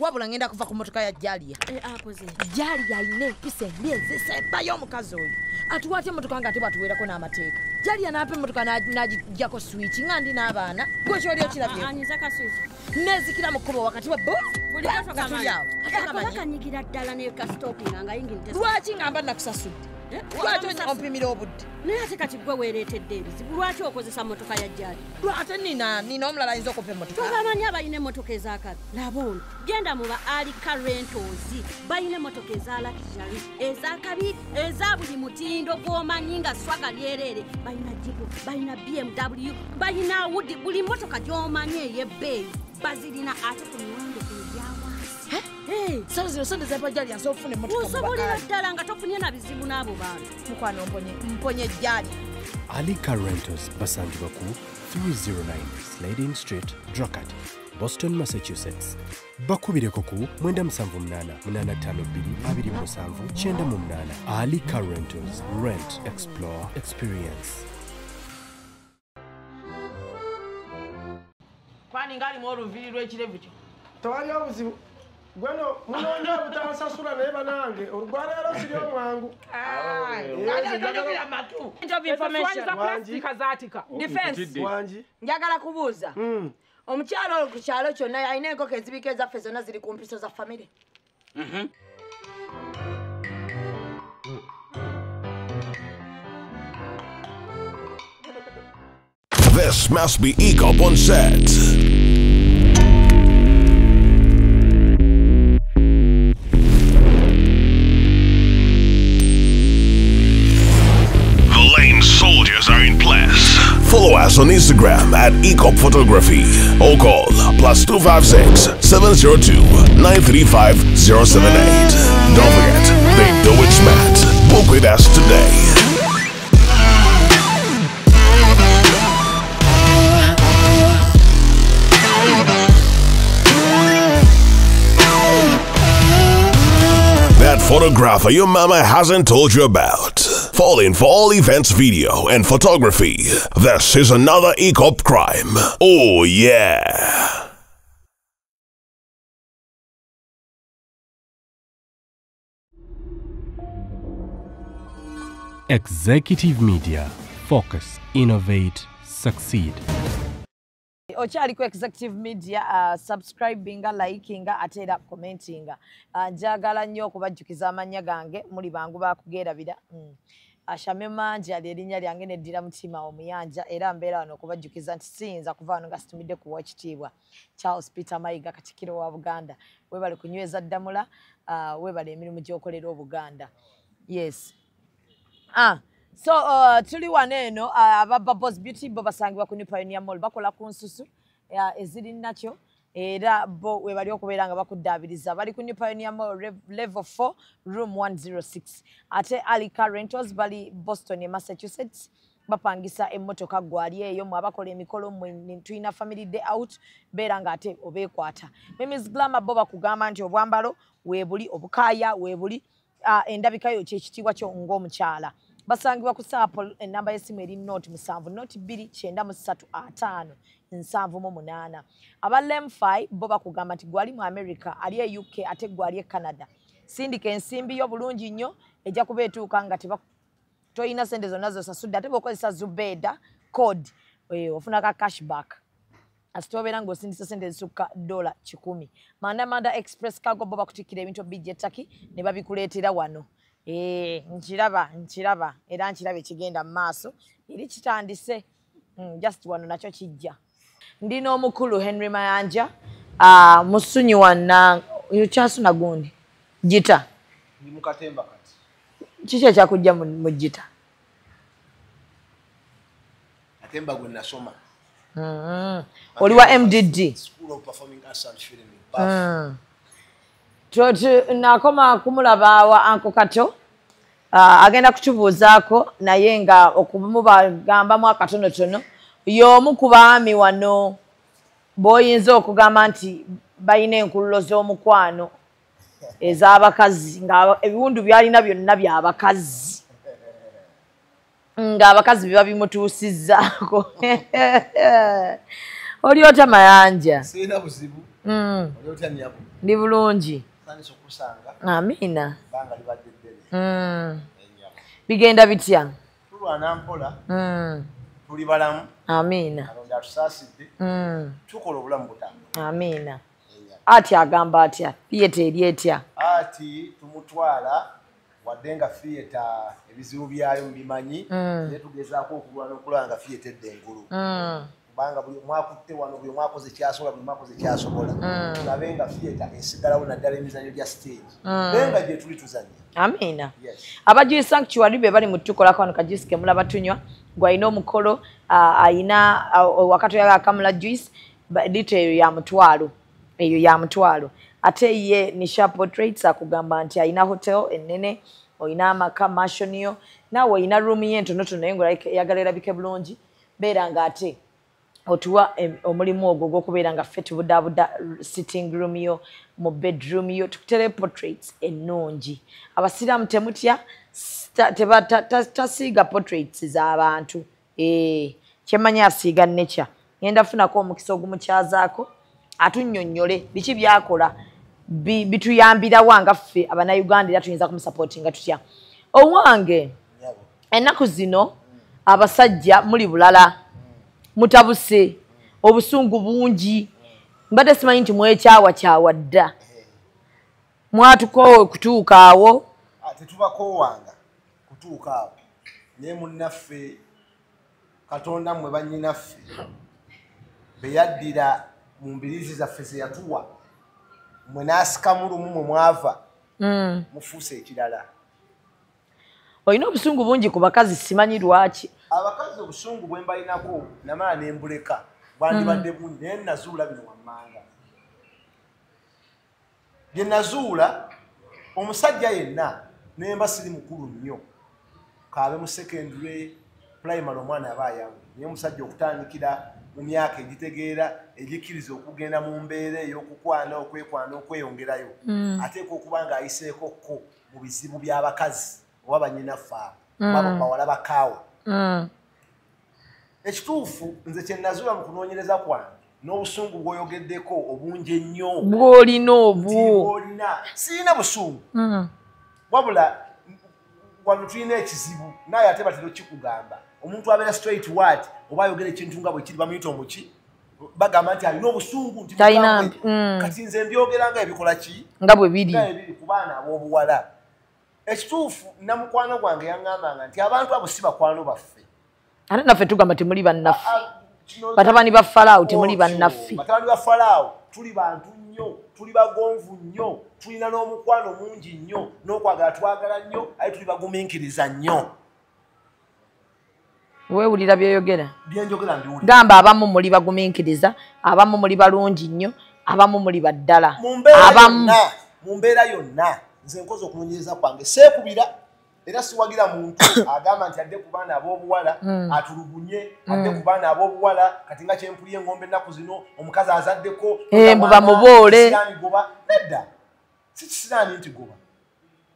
Wabula ngenda kuva ku motoka ya Jalia. Akoze. Jalia ayina empisa embi ezisembayo omukazi oyo. Atuwatya emmotoka nga ate bw'atuweerako n'amateeka. Jalia n'ampa emmotoka n'agiggyako switch nga ndi n'abaana. Gwe ky'oli okirabye. Anyiza ka switch. Neezikira mu kkubo wakati wa bo. Buli nga tuli awo. Kanyigira ddala ne ka stopping nga yingini tesa. Lwaki ngamba nakusasudde? Lwaki ompimira obudde? Naye ate kati gwe weereetedde ebizibu. Lwaki okozesa mmotoka ya Jalia? Ate nina omulala ayinza okumpa emmotoka. Tobamanyi abalina emmotoka ez'akabi. Laba ono. Genda mu ba Ali Car Rentals. Balina emmotoka eza luxury, ez'akabi, eza buli mutindo gw'omanyi nga swaga lyereere. Balina Jeep, balina BMW, balina Audi, buli mmotoka gy'omanyi ey'ebbeeyi bazirina ate ku miwendo egya wansi. Sawa zino sente zampa Jalia nsobola okufuna emmotoka mu Osobolera ddala nga tofunye na bizibu n'abo bantu. Mukwano mponye Jalia. Ali Car Rentals basangibwa ku 309 Sliding Street, Dracut, Boston, Massachusetts. Bakubireko ku 978 852 27 98. Ali Car Rentals. Rent, explore, experience. Kwani ngali oluviri lw'ekirevu kyo? Tewali obuzibu. Gweno munoonya obutansasula naye banange olugwaleero siri omwangu. Njagala kubuuza. Omukyalo olwo ku kyalo kyonna alina enkoko ezibika ezaffe zonna ziri ku mpiso za famire. This must be EACOP on set. Soldiers are in place. Follow us on Instagram at EACOP Photography or call +256 702 935 078. Don't forget, they do it smart. Book with us today. That photographer your mama hasn't told you about. Fall in for all events video and photography. This is another EACOP crime. Oh yeah. Executive Media. Focus, innovate, succeed. Okyali ku Executive Media, subscribinga, likinga, ate era commentinga. Njagala nnyo okubajjukiza amannya gange, muli bangu bakugeerabira. Ashame mangi ali erinnya lyange neddira mutima omuyanja, era mbeera wano okubajjukiza nti siyinza kuva wano nga situmidde kuwa ekitiibwa Charles Peter Mayiga, Katikkiro wa Buganda. Weebale kunyweza ddamula, weebale emirimu gy'okolera Obuganda. Yes. So tuli wano eno aba Bubbles Beauty bo basangibwa ku New Pioneer Mall, bakola ku nsusu eziri nakyo era bo we bali okubeera nga bakuddaabiriza. Bali ku New Pioneer Mall level 4 room 106. Ate Ali Car Rentals bali Boston, Massachusetts, bapangisa emmotoka gwali eyo mwe abakola emikolo mwe tulina family day out, beera nga ate obeekwata. Mimi's Glamour bo bakugamba nti obwambalo weebuli, obukaaya weebuli, endabika yo kyekitiibwa kyo ng'omukyala. Basangibwa ku Apple, enamba y'essimu eri 07 02 93 5 78. Aba Lemfi bo bakugamba nti gwali mu America, ali e UK ate gwali e Canada. Sindika ensimbi yo bulungi nnyo, ejja kuba etuuka nga toyina sente zonna z'osasudde, ate bw'okozesa Zubeda code ofuna ka cashback. Asitobeera ng'osindisa sente ezisukka $100. Manda Manda Express Cargo bo bakutikkira ebintu bijja e Turkey ne babikuleetera wano. Nkiraba era nkiraba ekigenda mu maaso eri kitandise, just wano nakyo kijja. Ndi n'omukulu Henry Mayanja, musunyi wanna kyasuna gundi gita. Ndi mu katemba kati. Kiki ekyakujja mu gita? Katemba gwe nasoma. Oli wa MDD. School of Performing Arts and Film. Nakoma kumulaba wa Uncle Kato, agenda kutubuuzaako naye nga okumubagambamu akatonotono y'omu ku baami wano b'oyinza okugamba nti balina enkululo z'omukwano ez'abakazi, nga ebiwundu by'alina byonna by'abakazi, nga abakazi biba bimutuusizzaako. Oli otya Mayanja? Sirina buzibu. Oli otya nnyabo? Ndi bulungi. Amina. Bigenda bitya? Tulwana mpola. Tuli balamu. Amina. Katonda atusaasidde. Tukola obulamu butambula. Amina. Ati agamba atya? Theatre eri etya? Ati tumutwala wadde nga theatre ebizibu byayo mbimanyi, naye tugezaako okulwana okulaba nga theatre edda engulu. Kubanga buli omu akutte wano, buli omu akoze kyasobola, buli omu akoze kyasobola. Tulabe nga theatre esigalawo naddala emizannyo gya stage. Naye nga gye tuli tuzannya. Amina. Aba Juice Sanctuary be bali mu tukolako wano ka juice ke mulaba tunywa. Gw'alina omukolo, ayina wakati oyagala akamula juice, lita eyo ya 500. Eyo ya 500. Ate ye Nisha Portraits akugamba nti ayina hotel ennene, oyina amaka mansion yo, naawe oyina room ye entonotono naye ng'oyagala erabike bulungi, beera ng'ate otuwa omulimu ogwo ogw'okubeera nga ffe tubudaabuda sitting room yo, mu bedroom yo, tukutere portraits ennungi. Abasiraamu temutya, tasiiga portraits z'abantu. Kyemmanyi asiiga nature. Ngenda funako omukisa ogumukyazaako atunnyonnyole biki byakola, bituyambirawa nga ffe Abannayuganda era tuyinza kumusupportinga tutya. Owange, ennaku zino abasajja muli bulala, mutabuse, obusungu bungi. Mbadde simanyi nti mwekyawakyawa dda. Mwatukoowe okutuuka awo. Tetubakoowanga kutuuka awo, naye munnaffe Katonda mmwe bannyinaffe be yaddira mu mbiriizi zaffe ze yatuwa, mmwe n'asikamu lumu mwe mwava, mufuuse ekirala. Olina obusungu bungi ku bakazi, simanyi lwaki. Abakazi obusungu bwe mbalinako namala ne mbuleka, bwandibadde bungi, naye nazuula bino wammanga. Bye nazuula, omusajja yenna ne mba siri mukulu nnyo, kaabe mu secondary, primary omwana aba ayangu, naye omusajja okutandikira mu myaka egitegeera egikkiriza okugenda mu mbeera ey'okukwana, okwekwana, okweyongerayo, ateekwa okuba ng'ayiseeko ko mu bizibu by'abakazi oba bannyinaffe abo, oba bawala bakaawa. Ekituufu nze kye nazuula mu kunoonyereza kwange n'obusungu bw'oyogeddeko obungi ennyo bw'olina obwo, bw'olina, sirina busungu, wabula wano tulina ekizibu, naye ate batera okikugamba. Omuntu abeera straight word oba ayogera ekintu nga bwe kiri bamuyita omuki, bagamba nti alina obusungu nti kati nze mbyogera nga ebikola ki nga bwe biri, nga ebiri ku baana ab'obuwala. Ekituufu namukwano gwange yaŋŋambanga nti abantu abo si bakwano baffe. Ate naffe tugamba temuli bannaffe. Batabani ba Falaawo temuli bannaffe. Batabani ba Falaawo tuli bantu nnyo, tuli bagonvu nnyo, tulina n'omukwano mungi nnyo, n'okwagala twagala nnyo, aye tuli bagumiikiriza nnyo. Weewulira by'oyogera? Byenjogera mbiwulira. Gamba abamu muli bagumiikiriza, abamu muli balungi nnyo, abamu muli baddala. Mu mbeera yonna nze nkoze okunoonyereza kwange, seekubira era siwagira muntu agamba nti adde ku baana ab'obuwala atulugunye, adde ku baana ab'obuwala kati nga kyempulya engombe ennaku zino omukazi azaddeko mbu bamuboole. Goba nedda, si kisiraani nti goba,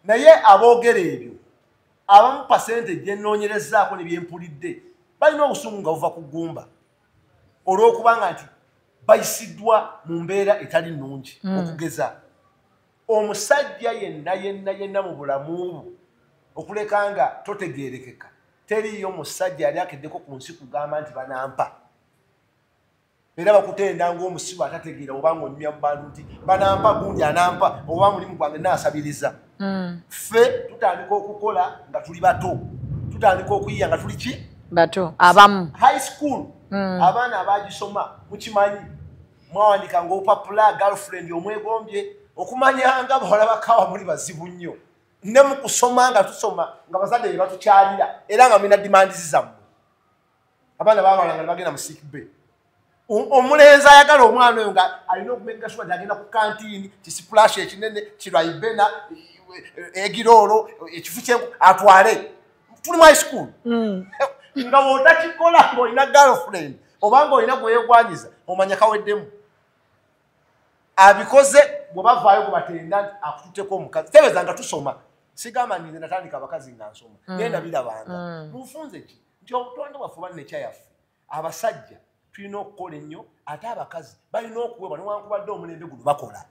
naye aboogera ebyo abamu pasente gye nnoonyerezaako ne byempulidde balina obusungu nga buva ku ggumba olw'okubanga nti bayisiddwa mu mbeera etali nnungi. Okugeza omusajja yenna yenna yenna mu bulamu bwo okuleka nga totegeerekeka, teriiyo musajja yali akeddeko ku nsi kugamba nti banampa. Era bakutenda ng'omusibe atategeera oba ng'onyumya mu bantu nti banampa gundi anampa oba mulimu gwange naasabiriza. Ffe tutandika okukola nga tuli bato, tutandika okuyiya nga tuli ki? Bato, abamu. High school, abaana abagisoma mukimanyi, mwawandika ng'opapula girlfriend omwegombye, okumanya nga bawala bakawa muli bazibu nnyo. Ne mu kusoma nga tusoma nga bazadde be batukyalira era nga mulina demands zammwe. Abaana baabalanga ne bagenda mu sick bay. Omulenzi ayagala omwana oyo nga alina okumenya sure nti agenda ku kantiini, kisipulashi ekinene, kirwaibena, egiroolo, ekifu kyenku atwale. Tuli mu high school. Nga bw'otakikola ng'olina girlfriend oba ng'olina gwe yeegwanyiza, omanya kaweddemu. Abikoze bwe bavaayo gwe batenda nti akututteko omukazi. Tebeeza nga tusoma. Sigamba nti nze natandika abakazi nga nsoma, naye nabirabanga. Mubufunze ki nti obutonde bwaffe oba nekya yaffe, abasajja tulina okukola ennyo, ate abakazi balina okuweebwa newankubadde omulembe guno bakola.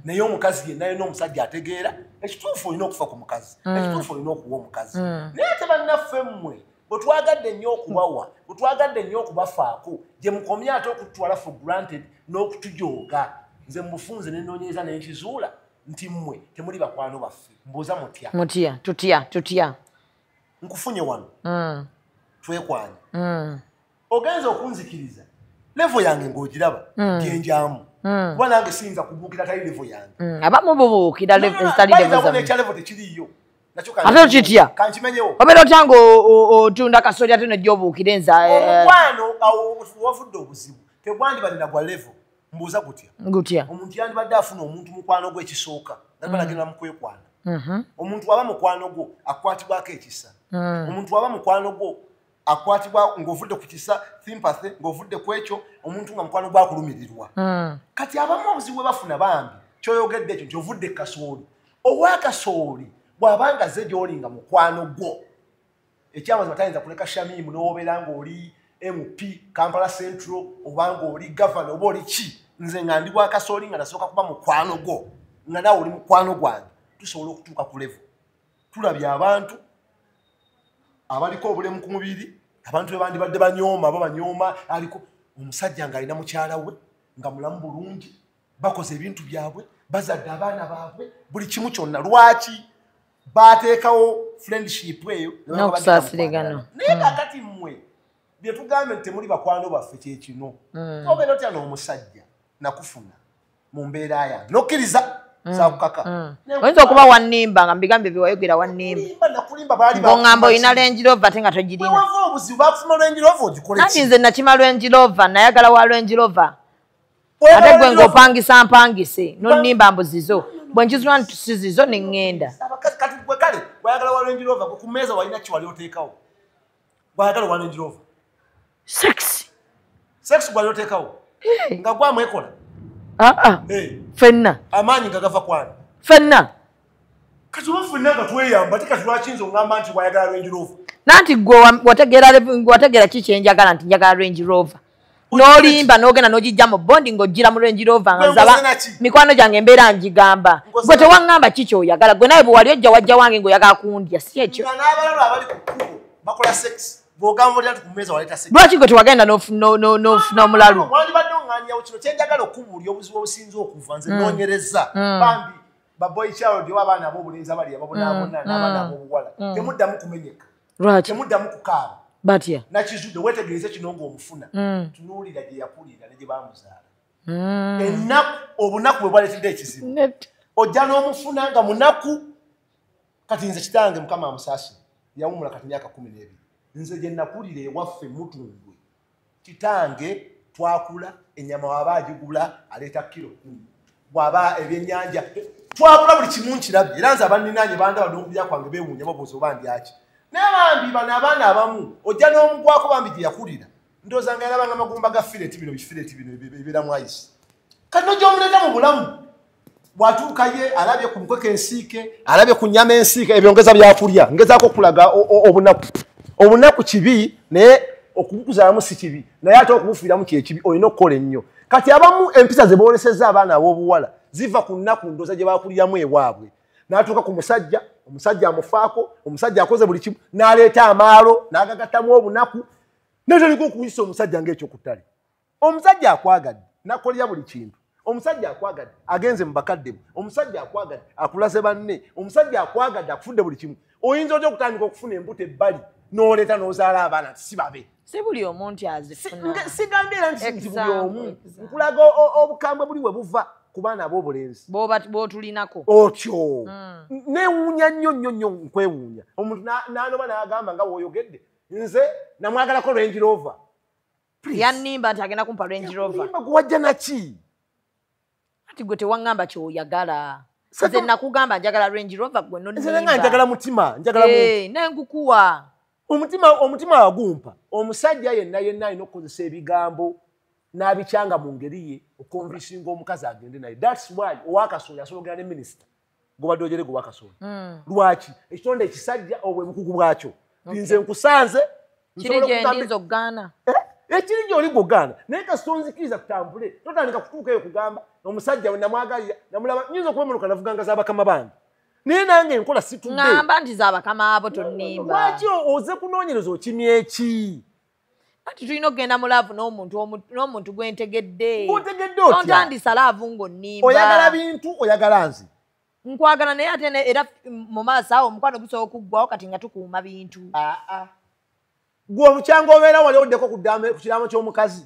Naye omukazi yenna alina omusajja ategeera ekituufu olina okufa ku mukazi, ekituufu olina okuwa omukazi. Naye ate bannaffe mmwe bwe twagadde nnyo okubawa, bwe twagadde nnyo okubafaako, gye mukomye ate okututwala for granted n'okutujooga. Nze mubufunze ne nnoonyereza ne nkizuula nti mmwe temuli bakwano baffe. Mbuuza mutya? Mutya, tutya, tutya. Nkufunye wano. Twekwanye. Ogenza okunzikiriza level yange ng'ogiraba gyenjamu. Kuba nange siyinza kubuukira tali level yange. Abamu bubuukira level zitali level zammwe. Ekya level tekiriiyo. Ate okitya? Kankimenyewo. Obeera otya ng'otunda kasooli ate n'ojja obuukira enza? Omukwano awo wavudde obuzibu tegwandibadde na gwa level. Mbuuza gutya? Gutya. Omuntu yandibadde afuna omuntu mukwano gwe ekisooka nga bagenda mu kwekwana. Omuntu aba mukwano gwo akwatibwako ekisa. Omuntu aba mukwano gwo akwatibwa ng'ovudde ku kisa sympathy, ng'ovudde ku ekyo, omuntu nga mukwano gwo akulumirirwa. Kati abamu obuzibu bwe bafuna bambi kyoyogedde ekyo nti ovudde kasooli. Owa kasooli bw'abanga ze gy'oli nga mukwano gwo, ekyamazima tayinza kuleka Shamimu n'obeera ng'oli MP Kampala Central oba ng'oli gavana oba oli ki. Nze nga ndi wa kasooli nga nasooka kuba mukwano gwo nga naawe oli mukwano gwange, tusobola okutuuka ku level. Tulabye abantu abaliko obulemu ku mubiri, abantu be bandibadde banyooma aba banyooma, aliko omusajja ng'alina mukyala we nga mulamu bulungi, bakoze ebintu byabwe, bazadde abaana baabwe, buli kimu kyonna. Lwaki bateekawo friendship eyo n'okusaasirigana? Naye kaakati mmwe bye tugambe nti temuli bakwano baffe kye kino. Obeera otya n'omusajja nakufuna mu mbeera yange n'okkiriza saakukaka. Oyinza okuba wannimba nga mbigambe bye wayogera wannimba. Nakulimba baali ng'oŋŋamba olina Range Rover ate nga togirina. Wewava obuzibu bakufuna Range Rover ogikole ki? Nanti nze nakima Range Rover, nayagala wa Range Rover. Ate gwe ng'opangisa mpangise n'onnimba mbu zizo. Bwe nkizula nti si zizo ne ŋŋenda. Kati gwe kale wayagala wa Range Rover, gwe ku mmeeza walina ki wali oteekawo? Wayagala wa Range Rover. Sex. Sex gwali oteekawo? Nga gwamwekola? Ffenna. Amaanyi nga gava kwani? Ffenna. Kati oba ffenna nga tweyamba, ate kati lwaki nze oŋŋamba nti wayagala Range Rover? Nanti gwe wategeera ki kye njagala nti njagala Range Rover. N'olimba n'ogenda n'ogijja mu bondi ng'ojjira mu Range Rover nga nzaba mikwano gyange embeera ngigamba. Gwe tewaŋŋamba ki ky'oyagala, gwe nawe bwe wali ojja wajja wange ng'oyagala kundya, si ekyo? Nga n'abalala abali ku kkubo bakola sex. Bw'ogamba otya nti ku mmeeza waleeta sex? Lwaki gwe tewagenda n'ofuna omulalu? Wandibadde oŋŋaanyawo kino kye njagala okubuulira obuzibu obusinze okuva nze nnoonyereza. Bambi ba boy child oba abaana ab'obulenzi abali ababonaabona n'abaana ab'obuwala temuddamu kumenyeka. Lwaki? Temuddamu kukaaba. Batya? Nakizudde weetegereze kino ng'omufuna. Tunuulira gye yakulira ne gye baamuzaala. Ennaku obunaku bwe bwaleetedde ekizibu. Ojja n'omufuna nga munaku. Kati nze kitange Mukama amusaasire yawummula kati myaka 12. Nze gye nakulira ewaffe Mutundwe, kitange twakula ennyama waba agigula aleeta kilo 10, bw'aba ebyennyanja twakula buli kimu nkirabye. Era nze abanninaanye bandaba n'okulya kwange beewuunya babuuza oba ndyaki. Naye bambi bano abaana abamu ojja n'omugwako bambi gye yakulira ndowooza nga yalabanga amagumba ga fileti bino bifireti bino ebibeeramu ayisi. Kati n'ojja omuleeta mu bulamu bw'atuuka ye alabye ku nkoko ensiike, alabye ku nnyama ensiike, ebyo ngeza byakulya. Ngezaako okulaga obunaku. Obunaku kibi naye okubukuzaamu si kibi, naye ate okubufiiramu kye kibi, olina okukola ennyo. Kati abamu empisa ze boolesezza abaana ab'obuwala ziva ku nnaku ndowooza gye bakuliramu ewaabwe. N'atuuka ku musajja, omusajja amufaako, omusajja akoze buli kimu, n'aleeta amaalo, n'agagattamu obunaku, n'otandika okuyisa omusajja ng'ekyokuttale. Omusajja akwagadde, n'akolera buli kintu. Omusajja akwagadde, agenze mu bakadde bo. Omusajja akwagadde, akulaze banne. Omusajja akwagadde, akufudde buli kimu. Oyinza otya okutandika okufuna embuto ebbali n'oleeta n'ozaala abaana nti si babe? Si buli omu nti azifuna. Sigambye era nti buli omu. Nkulaga obukambwe buli we buva ku baana ab'obulenzi. B'otulinako. Otyo. Neewuunya nnyo nnyo nnyo nkwewuunya. Omuntu n'anoba n'agamba nga w'oyogedde, nze namwagalako Range Rover. Yannimba nti agenda kumpa Range Rover. Gwe wajja naki? Ati gwe tewaŋŋamba ky'oyagala. Nze nakugamba njagala Range Rover gwe nonnimba. Nze nga njagala mutima, njagala muntu. Naye nkukuwa. Omutima wagumpa. Omusajja yenna yenna alina okukozesa ebigambo n'abikyanga mu ngeri ye okonvinsinga omukazi agende naye. That's why owakasooli asobola okugenda ne minisita gobadde ojere gwe wakasooli. Lwaki? Ekitonde ekisajja obwe bukugu bwakyo. Nze nkusanze kiri gye ndinza okugaana. Ekiri gy'oli gwogaana naye kasita onzikiriza tutambule totandika kutuukayo kugamba omusajja we namwagalira namulaba nyinza okuba emmotoka navuganga z'abakama bange naye nange enkola situdde. Ŋŋamba nti z'abakama abo tonnimba. Lwaki oze kunoonyereza okimya eki? Anti tulina okugenda mu laavu n'omuntu gwentegedde. Gwotegedde otya? Tontandisa laavu ng'onnimba. Oyagala bintu oyagala nze. Nkwagala naye ate era mu maaso awo omukwano gusobola okuggwawo kati nga tukuuma bintu. Gwe obukyanga obeera wali oddeko ku kiraamo ky'omukazi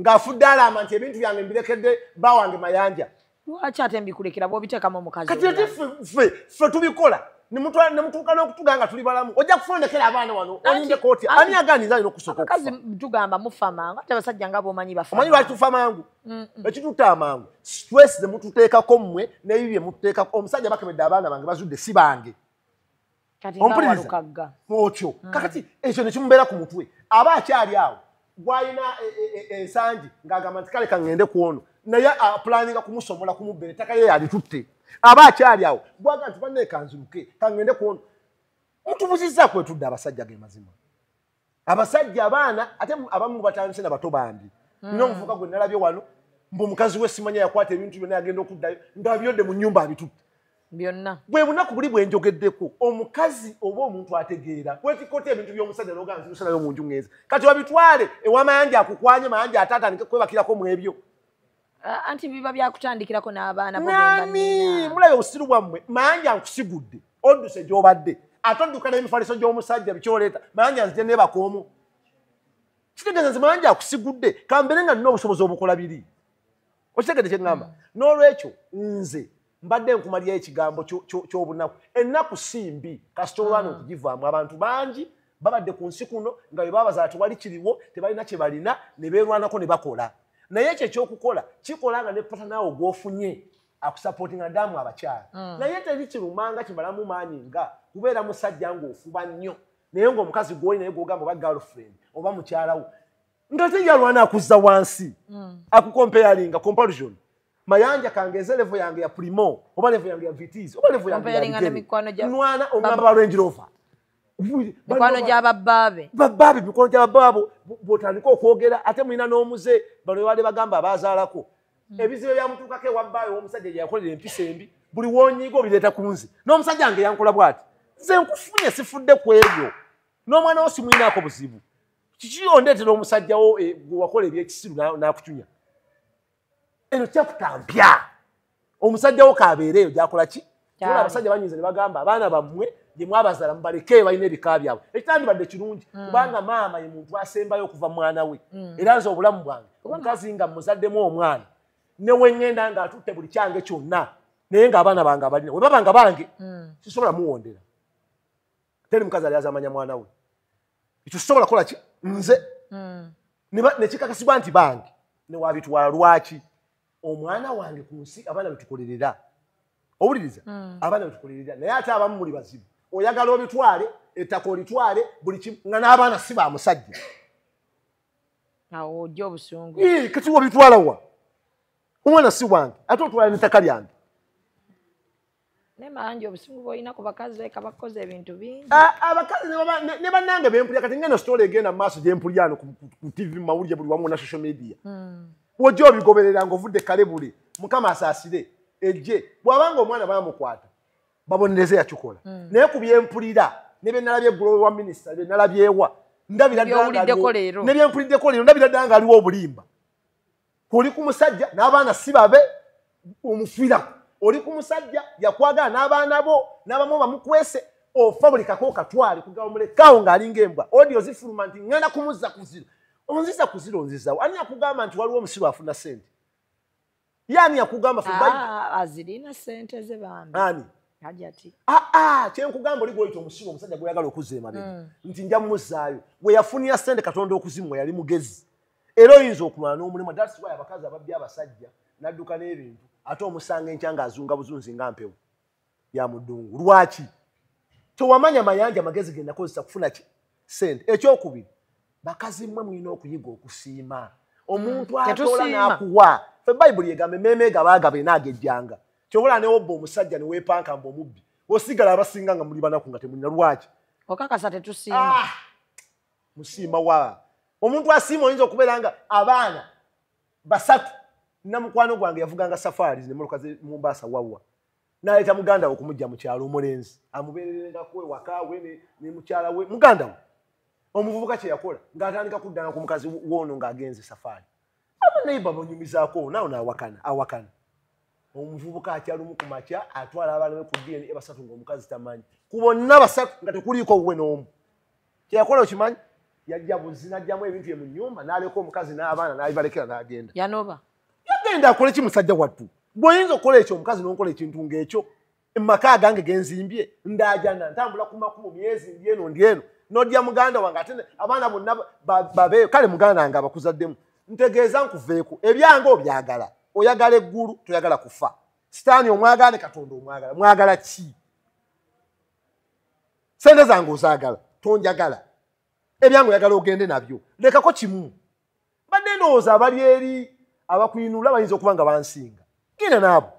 ng'afudde alamba nti ebintu byange mbirekedde bba wange Mayanja. Lwaki ate mbikulekera bw'obiteekamu omukazi? Kati ate ffe tubikola ne mutuuka n'okutuga nga tuli balamu ojja kufundekera abaana wano olindeko otya? Ani agaaniza alina okusooka okufa? Abakazi tugamba mufa mangu ate abasajja nga b'omanyi bafa. Omanyi lwaki tufa mangu? Ekitutta amangu stress ze mututeekako mmwe n'ebibi bye mututeekako. Omusajja bakebedde abaana bange bazudde si bange. Kati nga walukagga. Otyo. Kakati ekyo ne kimubeera ku mutwe. Aba akyali awo gw'alina ensangi ng'agamba nti kale ka ŋŋende ku ono naye apulaninga kumusomola kumubbera ettaka ye yalitutte. Aba akyali awo gw'agamba nti banne kanziruke ka ŋŋende ku ono. Mutubuzizza kwetudde abasajja ge mazima. Abasajja abaana ate abamu batandise na bato bambi. Nina omuvubuka gwe nalabye wano mbu omukazi we simanya yakwata ebintu byonna yagenda okuddayo ng'abyodde mu nnyumba abitutte. Byonna. Bwe bunaku buli bwe njogeddeko omukazi oba omuntu ategeera wetikota ebintu by'omusajja n'ogamba nti musalayo mu nju ŋŋenze. Kati wabitwale ewa Mayanja akukwanye Mayanja ate atandike kwebakirako mu ebyo. Anti biba byakutandikirako n'abaana bo Nani mulabe obusiru bwammwe. Mayanja nkusigudde odduse gy'obadde ate odduka n'emifaliso gy'omusajja bikyoleeta Mayanja nzije neebaka omu. Kitegeeza nti Mayanja akusigudde kambeere nga nnina obusobozi obukola biri. Okitegedde kye ŋŋamba? N'olwekyo nze mbadde nkumalirayo ekigambo ky'obunaku. Ennaku si mbi kasita olwana okugivaamu. Abantu bangi babadde ku nsi kuno nga bwe babazaala tewali kiriwo tebalina kye balina ne beerwanako ne bakola. Naye ekyo ekyokukola kikola nga ne patanaawo gw'ofunye akusapootinga ddamu abakyala. Naye teri kirumanga kimalamu maanyi nga kubeera musajja ng'ofuba nnyo naye ng'omukazi gw'oli naye gw'ogamba oba girlfriend oba mukyala wo nga teyalwana akuzza wansi akukompeyalinga comparison. Mayanja kangeze level yange ya Primo oba level yange ya Vitz oba level yange ya Rigere. Nwana omugamba ba Range Rover. Mikwano gya babbaabe. Babbaabe mikwano gya babbaabo bw'otandika okwogera ate mulina n'omuze bano babadde bagamba abazaalako. Ebizibu byamutuukako ewa bbaawe omusajja gye yakolera empisa embi buli w'onyiiga obireeta ku nze. N'omusajja wange yankola bw'ati. Nze nkufunye sifudde ku ebyo. N'omwana wo simulinaako buzibu. Kiki ondeetera omusajja wo gwe wakola ebyekisiru n'akucunya? Eno chapter mpya. Omusajja wo kabeereyo gy'akola ki? Ky'olaba abasajja banyinza ne bagamba abaana bammwe gye mwabazaala mubaleke balina ebika byabwe. Ekitandibadde kirungi kubanga maama ye muntu asembayo okuva mwana we. Era nze obulamu bwange omukazi nga muzaddemu omwana ne we ŋŋenda ng'atutte buli kyange kyonna naye ng'abaana bange abalina we baba nga bange sisobola muwondera. Teri mukazi ali azamanya mwana we. Ekyo sisobola kukola ki? Nze ne kikakasibwa nti bange ne wabitwala lwaki? Omwana wange ku nsi abaana betukolerera. Owuliriza? Abaana betukolerera naye ate abamu muli bazibu. Oyagala obitwale ettaka olitwale buli kimu nga n'abaana si ba musajja. Awo ojja obusungu. Kati wabitwala wa? Omwana si wange ate otwala n'ettaka lyange. Naye Mayanja obusungu bw'olina ku bakazi leka bakukoze ebintu bingi. Abakazi ne bannange bempulya kati ngeno story egenda mu maaso gye mpulya ano ku TV mu mawulire buli wamu na social media. Wojja obigoberera ng'ovudde kalebule Mukama asaasire ejje bw'abanga omwana baamukwata babonereze yakikola. Naye ku byempulira ne bye nalabye eggulo wa minisita bye nalabyewa ndabira ddala ne byempuliddeko leero ndabira ddala ng'aliwo obulimba. Oli ku musajja n'abaana si babe omufiirako. Oli ku musajja yakwagala n'abaana bo n'abamu bamukwese ofa buli kako katwale kugaba mulekaawo ng'alinga embwa. Audio zifuluma nti ŋŋenda kumuzza ku ziro. Onziza ku ziro onzizaawo. Ani yakugamba nti waliwo omusiru afuna ssente? Ye ani yakugamba ffe azirina ssente ze bambi. Ani? Hajati. Kye nkugamba oli gw'oyita omusiru omusajja gw'oyagala okuzza emabega nti nja mmuzzaayo. Bwe yafunira ssente Katonda okuzimuwa yali mugezi. Era oyinza okulwana n'omulimu. That's why abakazi ababbye abasajja n'adduka n'ebintu ate omusanga enkya ng'azunga buzunzi nga mpewo ya muddungu. Lwaki? Tewamanya Mayanja magezi ge nakozesa kufuna ki? Ssente. Ekyokubiri bakazi mmwe mulina okuyiga okusiima. Omuntu atoola n'akuwa. Ffe Bayibuli egamba emmeeme egabaagaba enaagejjanga. Ky'obola ne wobba omusajja ne weepanka mbu omubbi osigala abasinga nga muli banaku nga temulina. Lwaki? Okakasa tetusiima. Musiima wa? Omuntu asiima oyinza okubeera nga abaana basatu. Namukwano gwange yavuganga safari nemmotoka ze Mombasa wawa. N'aleeta muganda we okumujja mu kyalo omulenzi amubeererengako ewaka we ne mukyala we muganda we. Omuvubuka kye yakola ng'atandika kuddanga ku mukazi w'ono ng'agenze safari. Abaneiba banyumizaako naawo n'awakana awakana. Omuvubuka akyalumu ku makya atwala abaana be ku DNA basatu ng'omukazi tamanyi. Ku bonna basatu nga tekuliiko wuwe n'omu. Kye yakola okimanyi? Yajja buzi n'aggyamu ebintu bye mu nnyumba n'aleka omukazi n'abaana n'abibalekera n'agenda. Yanoba. Yagenda akole ki musajja wattu? Bw'oyinza okukola ekyo omukazi n'onkola ekintu ng'ekyo maka agange genzimbye ndajana ntambula ku makubo myezi ndi eno ndi eno n'odya muganda wange ate abaana bonna babeeyo kale muganda wange abakuzaddemu ntegeeza nkuveeko ebyange obyagala oyagala eggulu toyagala kufa sitaani omwagala ne Katonda omwagala mwagala ki? Sente zange ozaagala tonjagala ebyange oyagala ogende nabyo lekako kimu. Mbadde ndowooza abali eri abakuyinula bayinza okuba nga bansinga genda naabo.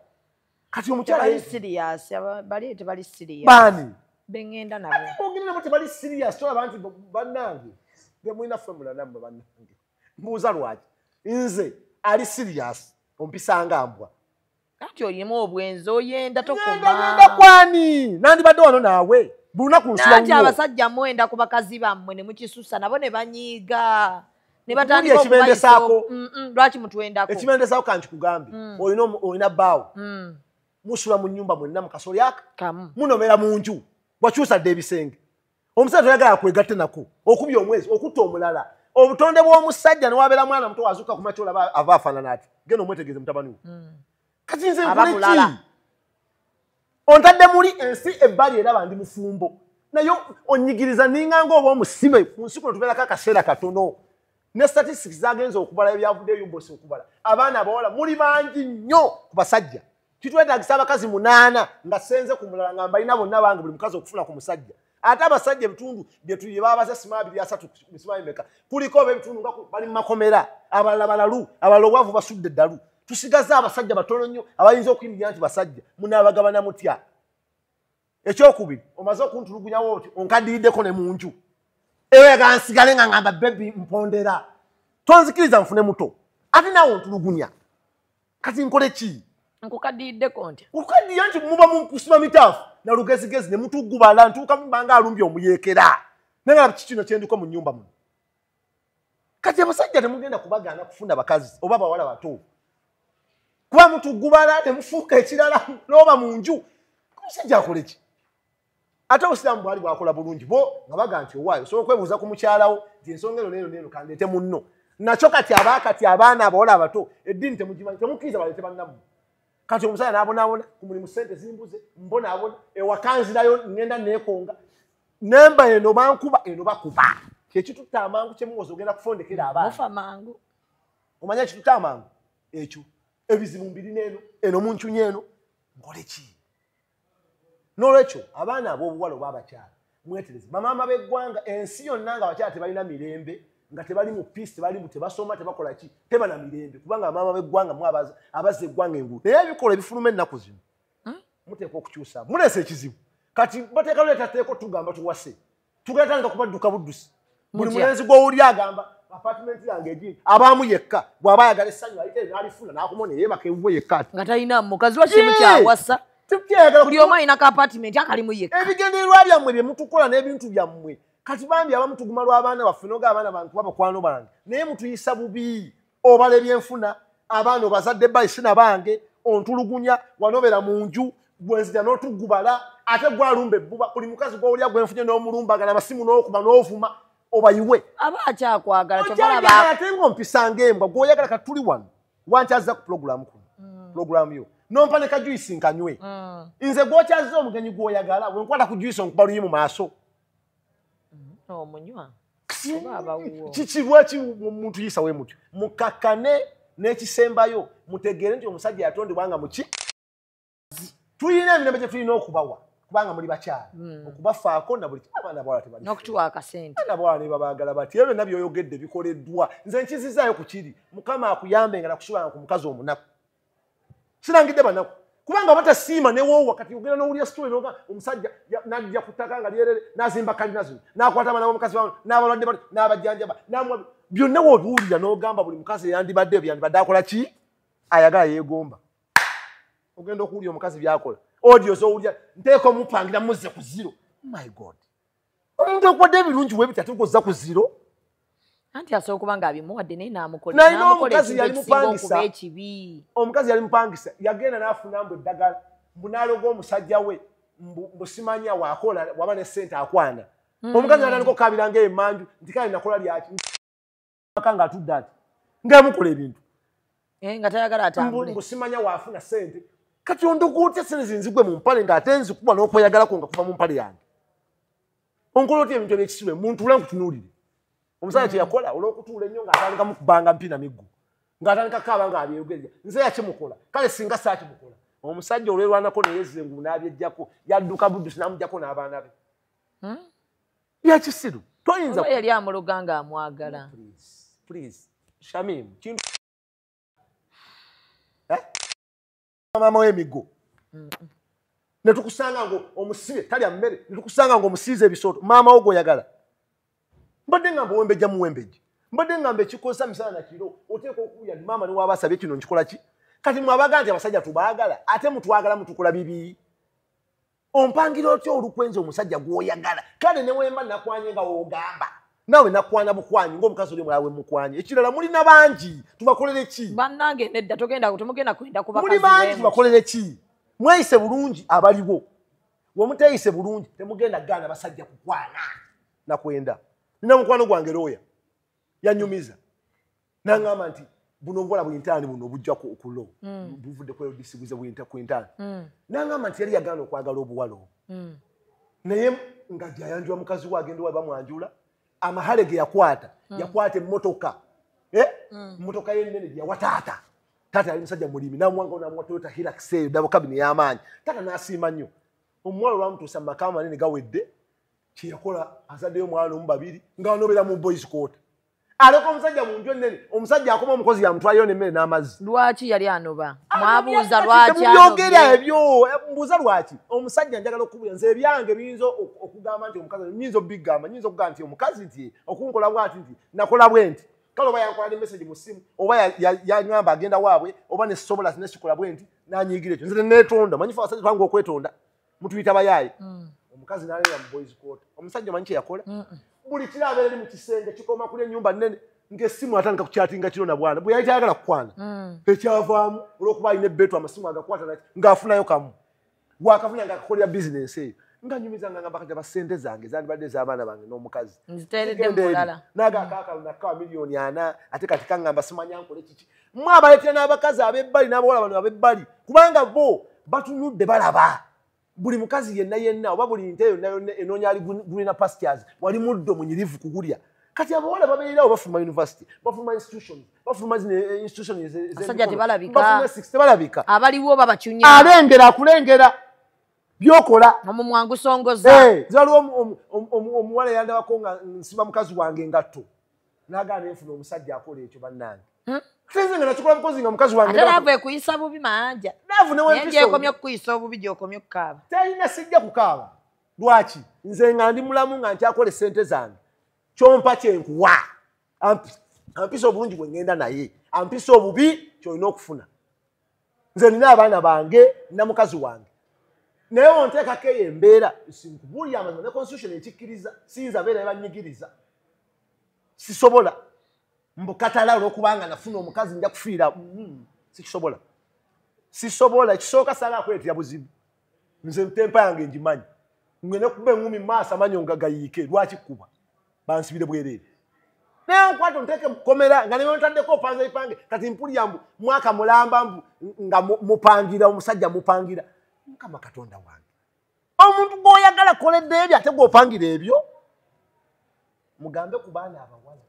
Kati omukyala tebali serious, bali tebali serious. Baani? Bengenda nabo. Ate bogenda nabo tebali serious tolaba nti bannange temulina formula nammwe bannange. Mbuuza lwaki? Nze ali serious ompisanga mbwa. Ati olimu obwenzi oyenda tokoma. Ngenda kwani? Nandibadde wano naawe. Buli lunaku nsula Nanti wuwo. abasajja mwenda ku bakazi bammwe ne mukisusa nabo ne banyiiga. Ne batandika Ekibendesaako. Lwaki mutwendako? Ekibendesaako kankikugambe. Olina bbaawo. Musula mu nnyumba mwenna mu kasoli aka. Munomera mu nju. Wakyusa dda ebisenge. Omusajja toyagala kwegatte nako. Okubya omwezi, okutta omulala. Obutonde bw'omusajja ne wabeera mwana muto azuuka ku makya olaba ava afaanana ati. Genda omwetegereze mutabani wo. Kati nze nkole ki? Ontadde muli ensi ebbali eraba ndi mufumbo. Naye onyigiriza ninga ng'oba omusime. Ku nsi kuno tubeerako akaseera katono. Ne statistics zagenze okubala ebyavuddeyo UBOS okubala. Abaana abawala muli bangi nnyo ku basajja. Kitwetaagisa abakazi 8 nga ssenze ku mulala nga mbalina bonna bange buli mukazi okufuna ku musajja. Ate abasajja ebitundu bye tuye babaza sima 2 3 misima emeka. Kuliko ebitundu nga bali mu makomera, abalala balalu, abalala obwavu basudde eddalu. Tusigaza abasajja batono nnyo abayinza okuyimirira nti basajja munaabagabana mutya. Ekyokubiri omaze okuntulugunyawo oti onkaddiyiddeko ne mu nju. Ewe nsigale nga ngamba bebi mpondera. Tonzikiriza nfune muto. Ate naawe ontulugunya. Kati nkole ki? Nkukaddiyiddeko ntya? Nkukaddiya nti muba munkusima mitaafu na lugezigezi ne mutugubala ntuuka mubanga alumbye omuyeekera. Naye nga kiki kino kye ndiko mu nnyumba muno. Kati abasajja temugenda kubagaana kufuna bakazi oba bawala bato. Kuba mutugubala temufuuka ekirala n'oba mu nju. Omusajja akole ki? Ate obusiraamu bwali bwakola bulungi bo nga baga nti owaayo osobola okwebuuza ku mukyalawo nti ensonga eno n'eno n'eno kandeete munno. Nakyo kati abaakati abaana abawala abato eddiini temugimanyi temukkiriza baleete bannammwe. Kati omusajja n'abonaabona ku mulimu ssente zimbuze mbonaabona ewaka nzirayo ŋŋenda neekonga nemba eno bankuba eno bakuba. Kyekitutta amangu kye muwoza ogenda kufondekera abaana. Mufa mangu. Omanya ekitutta amangu ekyo ebizibu mbirina eno eno muncunya eno nkole ki? N'olwekyo abaana ab'obuwala oba abakyala mwetereze. Bamaama b'eggwanga ensi yonna nga abakyala tebalina mirembe nga tebali mu peace tebali mu tebasoma tebakola ki teba na mirembe kubanga bamaama b'eggwanga mwe abazza eggwanga engulu. Naye ebikolwa ebifuluma ennaku zino muteekwa okukyusa muleese ekizibu. Kati bateeka leeta teeko tugamba tuwase tugenda tandika kubadduka buddusi. Buli mulenzi gw'owulira agamba apartment yange egi abaamu yekka bw'aba ayagala essanyu ayite n'alifuna n'akoma ne yeebaka ewuwe yekka ati. Nga talina mukazi lwaki mukyawasa? Buli omu alina ka apartment akalimu yekka. Ebigendererwa byammwe bye mutukola n'ebintu byammwe. Kati bambi abamu tuguma lw'abaana baffe n'oga abaana bange kuba bakwano bange. Naye mutuyisa bubi obala ebyenfuna abaana obazadde bayisina bange ontulugunya wanobeera mu nju gwenzija n'otugubala ate gwalumba ebbuba buli mukazi gw'owulira gwenfunye n'omulumbagana amasimu n'okuba n'ovuma obayiwe. Aba akyakwagala kyova ate ng'ompisa ng'embwa gw'oyagala kati tuli wano wankyazza ku pulogulaamu kuno pulogulaamu yo nompa ne ka juice nkanywe. Nze gw'okyazza omugenyi gw'oyagala bwe nkwata ku juice onkuba luyi mu maaso. Omunywa. Kiki lwaki omuntu yisa we mutyo? Mukakkane n'ekisembayo mutegeere nti omusajja yatondebwa nga muki. Tulina emirembe gye tulina okubawa kubanga muli bakyala okubafaako na buli abaana abawala tebali n'okutuwa akasente. Abaana abawala ne babaagala bati ebyo byonna by'oyogedde bikoleddwa. Nze nkizizaayo ku kiri Mukama akuyambe nga nakusulanga ku mukazi omunaku. Sirangidde banaku. Kubanga batasiima ne woowa kati ogenda n'owulira story n'oga omusajja n'ajja ku ttaka nga lyerere n'azimba kalina zino n'akwata abaana b'omukazi baabwe n'abalwadde bali n'abajjanjaba n'amuwa byonna w'obiwulira n'ogamba buli mukazi eyandibadde ebyo yandibadde akola ki ayagala yeegomba. Ogenda okuwulira omukazi by'akola audio z'owulira nteeka omupangira muzze ku zero. My God, omuntu okuwadde ebirungi weebiti ate okozza ku zero. Anti asobola okuba ng'abimuwadde naye n'amukola omukazi yali mupangisa ekibi. Omukazi yali mupangisa yagenda n'afuna mbu eddagala mbu n'aloga omusajja we mbu simanya waakola waba ne ssente akwana. Omukazi n'atandika okukaabira ng'emmanju nti kale nakola lyaki aka ng'atudde ati ng'amukola ebintu nga tayagala atambule mbu simanya waafuna ssente. Kati ondoga otya ssente zinzigwe mu mpale ng'ate nzikuba n'okweyagalako nga kuva mu mpale yange. Onkola otya ebintu ebyekisibe muntu nkutunuulire. Omusajja kye yakola olw'okutuula ennyo ng'atandika mukubanga mpina miggo ng'atandika kaaba ng'abyeyogerera nze yakimukola kale singa saakimukola. Omusajja olwerwanako neyezza engulu n'abyejjako yadduka buddusi n'amuggyako n'abaana be. Yakisiru toyinza yali amuloga ng'amwagala. Please Shamim kintu maama w'emiggo ne tukusanga ngo omusibe talya mmere ne tukusanga ngo omusiize ebisooto maama wo gw'oyagala. Mbadde ngamba owembejja muwembejje, mbadde ngamba ekikosa misana na kiro oteeka okuwulira nti maama ne waaba asabye kino nkikola ki. Kati mwabaga nti abasajja tubaagala ate mutwagala mutukola bibi. Ompangira otya olukwenza omusajja gw'oyagala kale ne wemba nakwanye nga w'ogamba naawe nakwana bukwanyi ng'omukazi oli omulala we mukwanye. Ekirala mulina bangi tubakolere ki? Bannange nedda togenda temugenda kwenda ku bakazi muli bangi tubakolere ki? Mweyise bulungi abaliwo, wemuteeyise bulungi temugenda gaana basajja kukwana nakwenda. Nina mukwano gwange looya yanyumiza n'aŋŋamba nti buno obuwala bw'entaani buno obujja ku lo buvudde ku LDC buze ku ntaani. N'aŋŋamba nti yali yagaana okwagala obuwala obwo naye nga gyayanjula mukazi we agenda owa bamwanjula amahale ge yakwata yakwata emmotoka emmotoka ye ennene gye yawa taata. Taata yali musajja mulimi n'amuwanga n'amuwa Toyota Hilux eyo double cabin ey'amaanyi. Taata n'asiima nnyo. Omuwala olwamutuusa mu maka amanene gawedde kyeyakola azaddeyo omwana omu babiri ng'anoobera mu boys quarter. Aleka omusajja mu nju ennene omusajja akoma omukozi yamutwalayo n'emmere n'amazzi. Lwaki yali anoba? Mwabuuza lwaki anoba? Temubyogera ebyo mbuuza lwaki? Omusajja njagala okubuulira nze ebyange biyinza okugamba nti omukazi nyinza obbigamba nyinza okugamba nti omukazi nti okunkola bw'ati nti nakola bwe nti kale oba yankola ne message mu ssimu oba yaŋŋamba agenda waabwe oba nesobola nesikola bwe nti n'anyiigira ekyo nze neetonda. Manyi ffe abasajja twanga okwetonda mutuyita bayaaye. Omukazi n'aleera mu boys quarter. Omusajja omanyi kye yakola? Buli kiro abeera eri mu kisenge kikoma kuli ennyumba nnene ng'essimu atandika kukyatinga kiro na bwana bwe yali tayagala kukwana. Ekyavaamu olw'okuba alina ebbeetu amasimu agakwata ng'afunayo kamu wakafuna ng'akakolera bizinensi eyo nga nyumiza nga ngamba kati ssente zange zandibadde ez'abaana bange n'omukazi nziteeredde mulala n'agaakaakalo nakkawa 4,000,000 ate kati kaŋŋamba simanya nkole kiki. Mmwe abaleetera n'abakazi ab'ebbali n'abawala bano ab'ebbali kubanga bo batunudde balaba buli mukazi yenna yenna oba buli nte yonna yonna enoonya ali greener pastures wali muddo munyirivu kugulya. Kati abawala babeererawo bafuluma university bafuluma institutions bafuluma zino institutions abasajja tebalabika bafuluma 6 tebalabika abaliwo babacunya alengera akulengera byokola omumwangu songoza. Waliwo omuwala yandabako nga nsiba mukazi wange engatto n'agaana enfuna omusajja akola ekyo bannange. Sinze nga nakikola bukozi nga mukazi wange ate laavu ekuyisa bubi manja. Laavu ne wempiso gyekomye okukuyisa obubi gy'okomye okukaaba. Terina sijja kukaaba. Lwaki? Nze nga ndi mulamu nga nkyakola essente zange kyompa kyenkuwa ampisa obulungi bwe ngenda naye ampisa obubi kyolina okufuna. Nze nina abaana bange nina mukazi wange naye onteekako eyo embeera nkubuulira amazima ne constitution ekikkiriza siyinza beera ebanyigiriza sisobola mbukatala olwokubanga nafuna omukazi nja kufiira sikisobola sisobola. Ekisooka saagala kweretera buzibu nze tempa yange ngimanyi ngende kuba engumi mu maaso amanyo nga gayiike lwaki kkuba bansibire bwereere naye nkwata onteeke mukomera nga nebontaddeko opanza ebipange kati mpulira mbu mwaka mulamba mbu nga mupangira omusajja mupangira. Mukama Katonda wange omuntu gw'oyagala koledde ebyo ate gw'opangira ebyo mugambe ku baana abawala.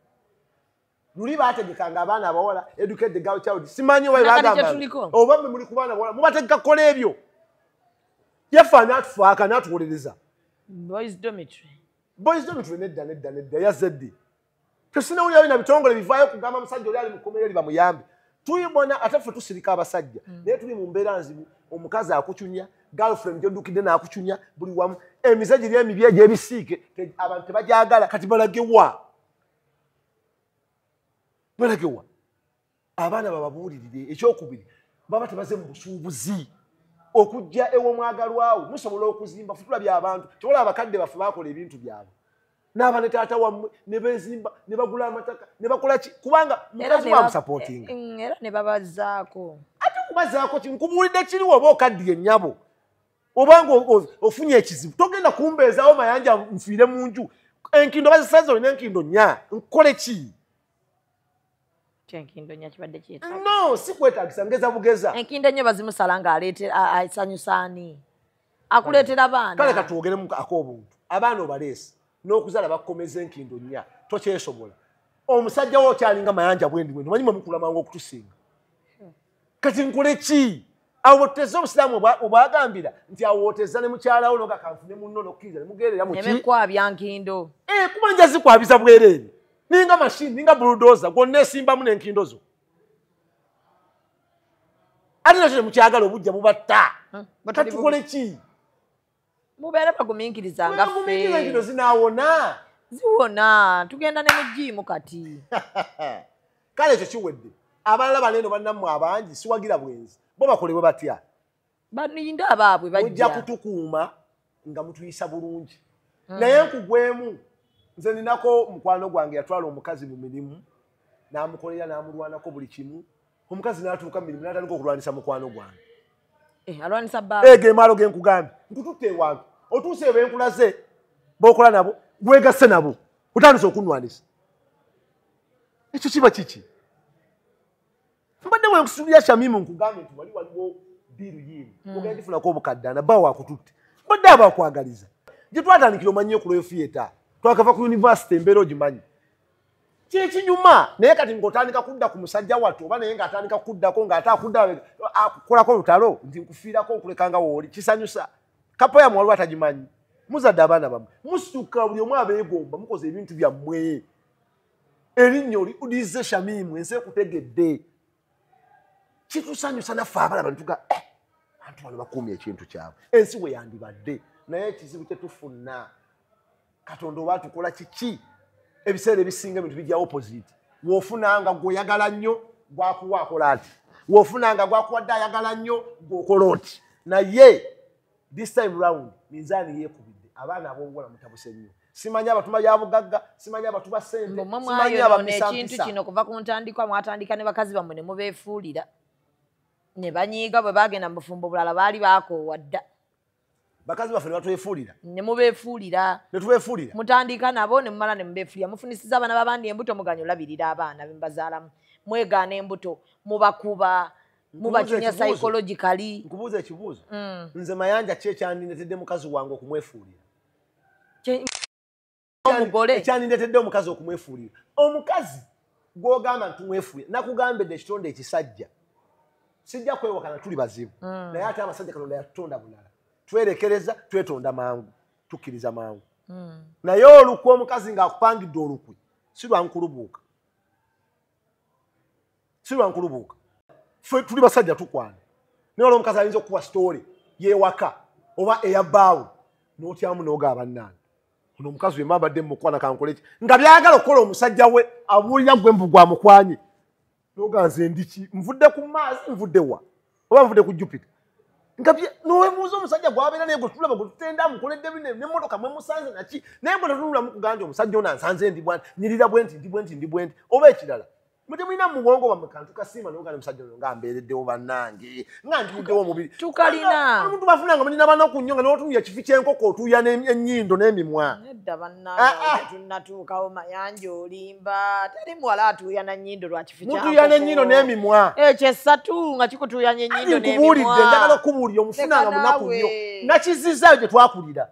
Luli baategekanga abaana abawala educate the girl child simanyi oba bagamba oba mmwe muli ku baana abawala mubategeka kukola ebyo. Yeffe n'atufaaka n'atuwolereza boys dormitory. Boys dormitory nedda nedda nedda yazze ddi? Tesinawulirayo na bitongole bivaayo kugamba musajja oli ali mu kkomera eri bamuyambe. Tuyibona ate ffe tusirika abasajja. Naye tuli mu mbeera nzibu, omukazi akucunya, girlfriend gy'oddukidde n'akucunya, buli wamu. Emize giri emibi egy'ebisiike, abantu tebagyagala, kati balagewa. Balagewa. Abaana bababuulirire. Ekyokubiri, baba tebaze mu busuubuzi. Okujja ew'omwagalwawo, musobola okuzimba, ffe tulabye abantu, kyobola abakadde baffe baakola ebintu byabwe. N'aba ne taata wammwe, ne beezimba, ne bagula amataka, ne bakola ki, kubanga mukazi wamusapootinga. Era ne babazaako. Ate okubazaako ki, nkubuulidde kiriwo oba okaddiye nnyabo. Obanga ofunye ekizibu, togenda kumbeezaawo Mayanja nfiire mu nju. Enkindo bazisaze olina enkindo nnya, nkole ki? Enkindo nnya kibadde kyetagisa. No, si kwetagisa, ngeza bugeza. Enkindo ennyo bazimusala ng'aleetera asanyusa ani? Akuleetera baana. Kale katwogeremu ak'obuntu. Abaana obaleese n'okuzaala bakukomeza enkindo nnya, tokyesobola. Omusajja wo okyalinga Mayanja bwendi bwendi, omanyi mwe mukula mangu okutusinga. Kati nkole ki? Awo oteze obusiraamu obwagambira nti awo oteza ne mukyala wo n'oga kanfune munno n'okkiriza ne mugerera mu ki? Nneme kwabya nkindo. Kuba nja zikwabiza bwereere. Ninga machine, ninga bulldozer, gwonna esimbamu n'enkindo zo. Ate nakyo temukyagala obujja bubatta. Kati tukole ki? Mubeere bagumiikiriza nga ffe. Enkindo zinaawona. Ziwona, tugenda ne mu gym kati. Kale ekyo kiwedde. Abalala bano eno bannammwe abangi siwagira bwenzi. Bo bakolebwe batya? Baninda abaabwe bajja. Mujja kutukuuma nga mutuyisa bulungi. Naye nkugwemu. Nze ninako mukwano gwange yatwala omukazi mu mirimu n'amukolera n'amulwanako buli kimu. Omukazi n'atuuka mu mirimu n'atandika okulwanisa mukwano gwange. Alwanisa bba. Ge maalo ge nkugambye. Nkututte ewantu. Otuuse ebenkulaze b'okola nabo, weegasse nabo. Otandise okunwanisa. Ekyo kiba kiki? Mbadde bwe nkusuulira Shamimu nkugambye nti wali waliwo ddiiru yiino. Ogenda gifunako obukaddana, bba wakututte. Mbadde aba akwagaliza. Gye twatandikira omanyi ku Royal Theatre. Twakava ku university embeera ogimanyi. Kyekinyuma naye kati ng'otandika kudda ku musajja wattu oba naye ng'atandika kuddako ng'ate akudda akukolako olutalo nti nkufiirako nkuleka nga wooli kisanyusa. Kapo yammwe waliwo atagimanyi. Muzadde abaana bammwe. Musituka buli omu abeegomba mukoze ebintu byammwe. Erinnya lize Shamimu ensi ekutegedde. Kitusanyusa naffe abalaba ne tuga abantu bano bakuumye ekintu kyabwe. Ensi we yandibadde naye ekizibu kye tufuna. Katonda oba atukola kiki? Ebiseera ebisinga ebintu bijja opposite. W'ofunanga gw'oyagala nnyo gwakuwa akola ati. W'ofunanga gwakuwadde ayagala nnyo gw'okola oti. Naye this time round minzaani yeekubidde. Abaana ab'obuwala mutabuse nnyo. Simanyi abatuma bya bugagga, simanyi abatuba ssente, simanyi abamisa mpisa. Ekintu kino kuva ku ntandikwa mwatandika ne bakazi bammwe ne mubeefuulira. Ne banyiiga bwe baagenda mu bufumbo bulala baali baakoowa dda. Bakazi baffe ne batwefuulira. Ne mubeefuulira. Ne tubeefuulira. Mutandika nabo ne mumala ne mubeefuulira. Mufunisiza abaana b'abandi embuto muganya olabirira abaana be mubazaalamu. Mwegaana embuto, mubakuba, mubacunya psychologically. Nkubuuza ekibuuzo. Nze Mayanja ki ekyandindeetedde mukazi wange okumwefuulira? Omugole. Ekyandindeetedde omukazi okumwefuulira. Omukazi gw'ogamba nti tumwefuulira, nakugambidde ekitonde ekisajja. Sijja kwewakana tuli bazibu. Naye ate abasajja Katonda yatutonda bulala. Twerekereza, twetonda mangu, tukkiriza mangu. Naye olukwe omukazi ng'akupangidde olukwe, si lwa nkulubuuka. Si lwa nkulubuuka. Ffe tuli basajja tukwana. Naye olwo omukazi ayinza okukuwa sitoole y'ewaka oba eya bbaawe n'otyamu n'ogaaba bannange. Ono omukazi we mbadde mmukwana kankole ki? Nga by'ayagala okukola omusajja we abuulira gwe mbu gwamukwanye. N'oga nze ndi ki? Nvudde ku Mars, nvudde wa? Oba nvudde ku Jupiter? Nga n'oweebuuza omusajja gw'abeera naye gwe tulaba gwe tutenda amukoledde bino n'emmotoka mwe musanze naki naye gwe tetunulamu kugamba nti omusajja ono ansanze ndi bwanti nyirira bwe nti ndi bwe nti ndi bwe nti oba ekirala. Mwe temulina mu bwongo bwammwe kantu kasiima n'ogamba omusajja ono nga mbeereddewo bannange nga ntuddewo omubiri. Tukalina. Omuntu bafuna nga mulina banaku nnyo nga n'otuuya ekifi ky'enkoko otuuya ennyindo n'emimwa. Nedda bannange tetunnatuukawo Mayanja olimba. Teri muwala atuuya na nnyindo lwa kifi kya nkoko. Mutuuya n'ennyindo n'emimwa. Ekyo esatu nga kikutuuyanya ennyindo n'emimwa. Nkubuulidde njagala okubuulira omufuna nga munaku nnyo. Nakizizaayo gye twakulira.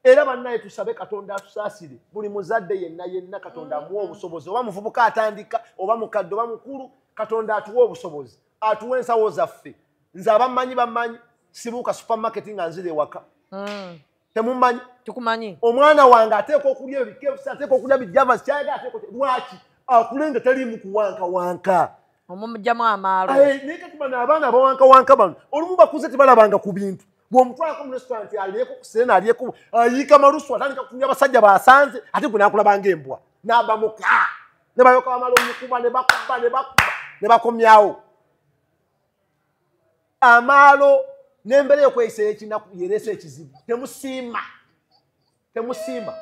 Era bannaye tusabe Katonda atusaasire. Buli muzadde yenna yenna Katonda amuwe obusobozi. Oba muvubuka atandika, oba mukadde, oba mukulu, Katonda atuwe obusobozi. Atuwe ensawo zaffe. Nze abammanyi bammanyi, sibuuka supermarket nga nzira ewaka. Temumanyi? Tukumanyi. Omwana wange ateekwa okulya ebikeefusi, ateekwa okulya bijavasi, kyayagala ateekwa lwaki? Akule nga taliimu kuwankawanka. Omumugyamu amaalo. Naye kati bano abaana abawankawanka bano olumu bakuze tebalabanga ku bintu. Bw'omutwalako mu restaurant alyeko ku serena alyeko ayiika malusu atandika kutumya abasajja basanze ate gwe n'akulabanga embwa n'abamuka ne bayoka bamala omukuba ne bakuba ne bakuba ne bakomyawo. Amaalo n'embeera y'okweyisa ey'ekinaku yereese ekizibu. Temusiima. Temusiima.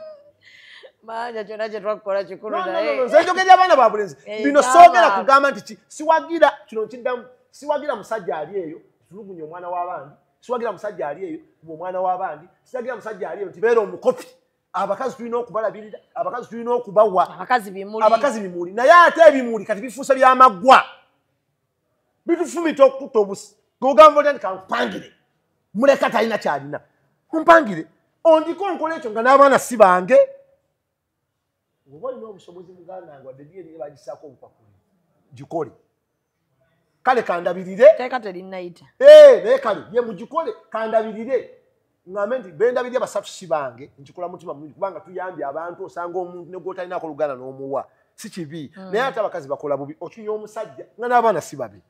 Manja kyonna kye twakukola kikulu naye. Nze njogera abaana ba bulenzi. Bino soogera kugamba nti siwagira kino nkiddamu siwagira musajja ali eyo tulugunya omwana w'abandi. Siwagira musajja ali eyo kuba omwana w'abandi. Siwagira musajja ali eyo nti beera omukopi. Abakazi tulina okubalabirira, abakazi tulina okubawa. Abakazi bimuli. Abakazi bimuli. Naye ate ebimuli kati bifuuse byamaggwa. Bitufumita okutta obusi. Gogamba otya nti kankupangire. Muleka talina kyalina. Kumpangire. Ondiko nkola ekyo nga n'abaana si bange. Oba olina obusobozi muganda wange wadde DNA bagisaako obupapula gikole. Kale kandabirire. Teeka terinnayita. Naye kale ye mugikole kandabirire. Ngambe nti bendabirye basatu si bange nkikola mutima mulungi kubanga tuyambye abantu osanga omuntu ne gw'otalinaako oluganda n'omuwa si kibi. Naye ate abakazi bakola bubi okinya omusajja nga n'abaana si babi.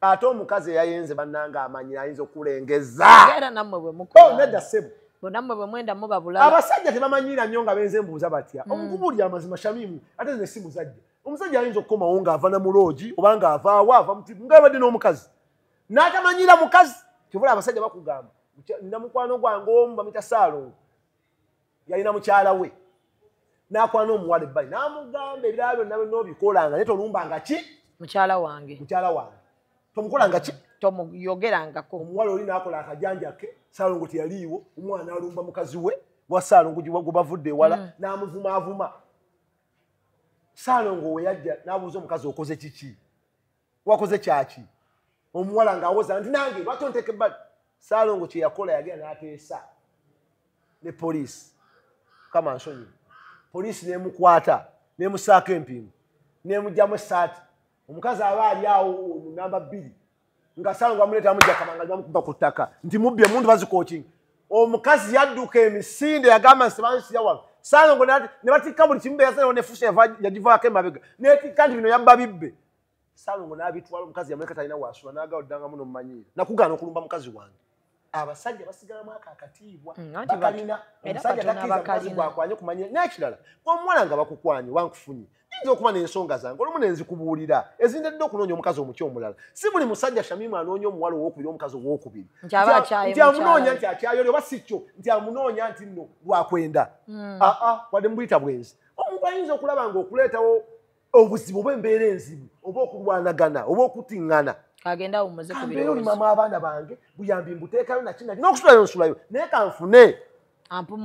Ate omukazi eyayenze bannange amanyi ayinza okulengeza. Era nammwe bwe mukola. Nedda ssebo. Nammwe bwe mwenda muba bulala. Abasajja tebamanyiira nnyo nga benze mbuuza batya. Omukubuulira amazima Shamimu ate nze si muzajja. Omusajja ayinza okukomawo ng'ava na muloogi oba ng'avaawo ava mu nga abadde n'omukazi. N'atamanyiira mukazi. Kyova abasajja bakugamba. Nina mukwano gwange omu bamuyita Ssaalongo. Yalina mukyala we. N'akwana omuwala ebbali. N'amugamba ebirala byonna byonna obikolanga naye tolumbanga ki? Mukyala wange. Mukyala wange. Tomukolanga ki? Tomuyogerangako. Omuwala oli n'akola akajanja ke, Ssaalongo teyaliiwo, omwana alumba mukazi we, wa Ssaalongo gwe bavudde ewala, n'amuvumaavuma. Ssaalongo we yajja n'abuuza omukazi okoze kiki? Wakoze kyaki? Omuwala ng'awoza nti nange lwaki onteeka ebbali? Ssaalongo kye yakola yagenda n'ateesa ne poliisi. Mukama nsonyiwe. Poliisi n'emukwata, n'emusaako empingu, n'emuggyamu essaati. Omukazi aba ali awo mu namba 2 nga Ssaalongo amuleeta amujja Kabangali bamukuba ku ttaka nti mubbi emundu bazikookinga. Omukazi yadduka emisinde yagamba nti sebansiya wano. Ssaalongo ne batikka buli kimu beyasalawo ne fuso yagivaako emabega n'etikka nti bino yabba bibbe. Ssaalongo n'abitwala omukazi yamuleka talina waasula n'agawa oddangamu n'omumanyiira. Nakugaana okulumba mukazi wange. Abasajja basigalamu ako akatiibwa bakalina. Omusajja takkiriza mukazi gwakwanye kumanyira. N'ekirala omuwala nga bakukwanye wankufunye nyinza okuba n'ensonga zange olumu ne nzikubuulira ezindedde okunoonya omukazi omukya omulala. Si buli musajja Shamimu anoonya omuwala owookubiri omukazi owookubiri nti amunoonya nti akyayoli oba si kyo nti amunoonya nti nno lwakwenda. Aa wadde mubuyita bwenzi. Omuntu ayinza okulaba ng'okuleetawo obuzibu oba embeera enzibu oba okulwanagana oba okutiŋŋana. Agenda awummuze ku birowoozo. Kambeere maama abaana bange buyambi mbuteekayo naki naki n'okusulayo nsulayo naye kanfune.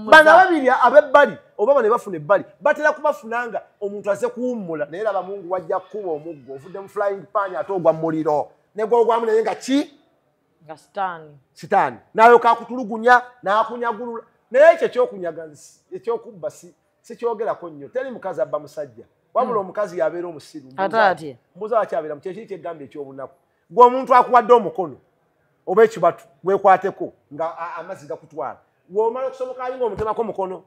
Bano ababiri ab'ebbali oba bano bafuna ebbali batera kubafunanga omuntu azze kuwummula naye laba Mungu wajja kukuba omuggo ovudde mu flying pan ate ogwa mu muliro ne gwogwamu naye nga ki? Nga sitaani. Sitaani n'alyoka akutulugunya n'akunyagulula naye ekyo ekyokunyaga ekyokubba sikyogerako nnyo. Teri mukazi abba musajja wabula omukazi yabeera omusiru. Mbuuza wakyabeera mu kyekiri kyegamba ekyobunaku. Gwe omuntu akuwadde omukono oba ekibatu weekwateko nga amazzi gakutwala. Bw'omala okusomoka alinga omutemako mukono.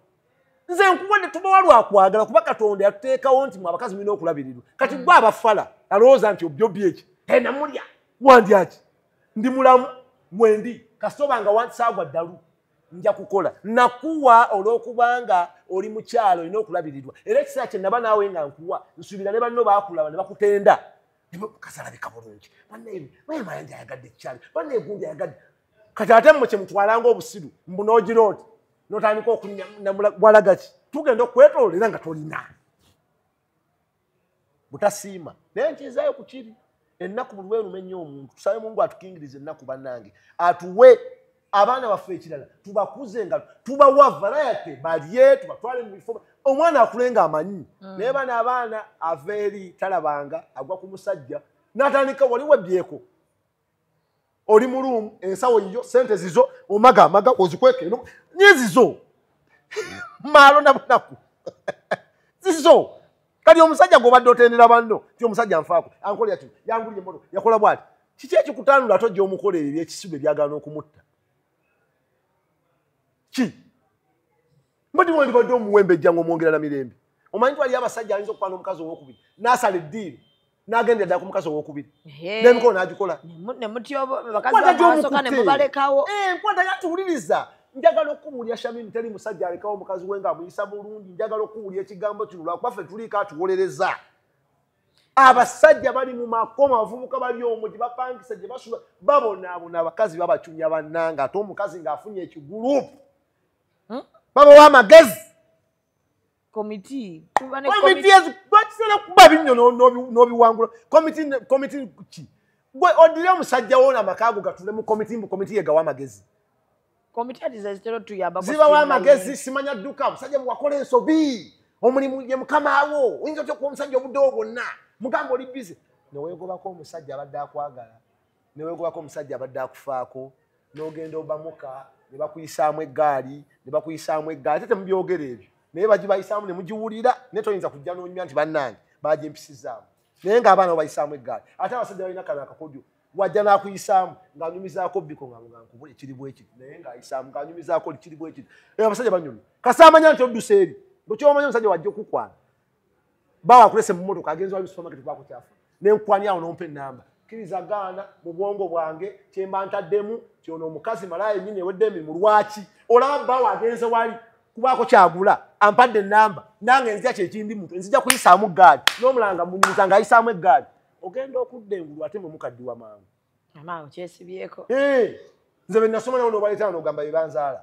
Nze nkuwadde tubawa lwakwagala kuba Katonda yatuteekawo nti mwe abakazi mulina okulabirirwa. Kati gwe abafala alowooza nti obyobye eki namulya wandya ki ndi mulamu mwendi kasita oba nga wansaagwa ddalu nja kukola. Nakuwa olw'okubanga oli mukyalo olina okulabirirwa era ekiseera kye naba naawe nga nkuwa nsuubira ne banno baakulaba ne bakutenda. Mukazi alabika bulungi bannaye ayagadde ekyalo bannaye gundi ayagadde. Kati ate mmwe kye mutwalanga obusiru mbu n'ogira oti n'otandika okunyamula walaga ki tugenda okwetoolera era nga tolina butasiima. Naye nkizaayo ku kiri ennaku buli lweruma ennyo omuntu. Tusabe Mungu atukingirize ennaku bannange atuwe abaana baffe ekirala tubakuze nga tubawa variety balye tubatwale mu bifo omwana akule nga amanyi. Naye bano abaana ava eri talabanga agwa ku musajja n'atandika wali webbyeko oli mu ruumu ensawo yiyo sente zizo omaga amaga ozikweka eno nyezizo maalo na bunaku zizo. Kati omusajja gw'obadde otendera banno ti omusajja nfaako ankolera kino yangulira emmotoka yakola bw'ati kiki ekikutanula ate ojja omukola ebyo ebyekisibu ebyagaana okumutta ki? Mbadde wandibadde omuwembe ejja ng'omwongera na mirembe. Omanyi nti waliyo abasajja ayinza okukwana omukazi owookubiri n'asala eddiiro N'agenda ddala ku mukazi owokubiri. N'emikolo n'agikola. Ne mutyobo bakazi basooka ne mubalekawo. Nkwata yatuwuliriza. Njagala okubuulira Shamim teri musajja alekawo omukazi we ng'amuyisa bulungi. Njagala okubuulira ekigambo kino lwakuba ffe tuliiko atuwolereza. Abasajja bali mu makoma, abavubuka bali omwo gye bapangisa gye basula babonaabona, abakazi babacunya bannanga, ate omukazi ng'afunye ekigulupu babawa amagezi. Komiti ezo kuba binnyo n'obiwangula. Komiti ki? Gwe odire omusajja wo n'amaka go gatule mu komiti, mbu komiti yegawa amagezi. Komiti ati zezitera otuyamba zibawa amagezi, simanya dduka omusajja bwewakola ensobi omulimu ye mukama wo, oyinza otya okuwa omusajja obudde obwo bwonna mugamba oli bize. Neweegobako omusajja abadde akwagala, neweegobako omusajja abadde akufaako, n'ogenda obamuka ne bakuyisaamu eggaali, ne bakuyisaamu eggaali. Ate temubyogera ebyo, naye bagibayisaamu ne mugiwulira, naye toyinza kujja n'onyumya nti bannange bagimpisizaamu, naye ng'abaana babayisaamu eggaali. Ate abasajja balina kano akakodyo, wajja n'akuyisaamu ng'anyumizaako biko nga nkubula ekiri bwe kiti, naye ng'ayisaamu ng'anyumizaako kiri bwe kiti. Abasajja banyumya kasita amanya nti odduse eri, ng'okyomanya omusajja wajja okukwana, bawa akulese mu mmotoka agenze wali mu supermarket kwako kyafa, ne nkwani awo n'ompa ennamba. Kkiriza gaana mu bwongo bwange kyemba ntaddemu kyono omukazi malaya yennyini ewedde emirimu. Lwaki olaba bawa agenze wali kubaako kyagula ampadde ennamba, nange nzija kyekindi mutwe nzija kuyisaamu ggaali, n'omulanga munyumiza ng'ayisaamu eggaali. Ogenda okudda engulu ate mwe mukaddiwa mangu. Amangu kyesibyeko. Nze be nasoma nabo n'obaleeta wano ogamba be banzaala,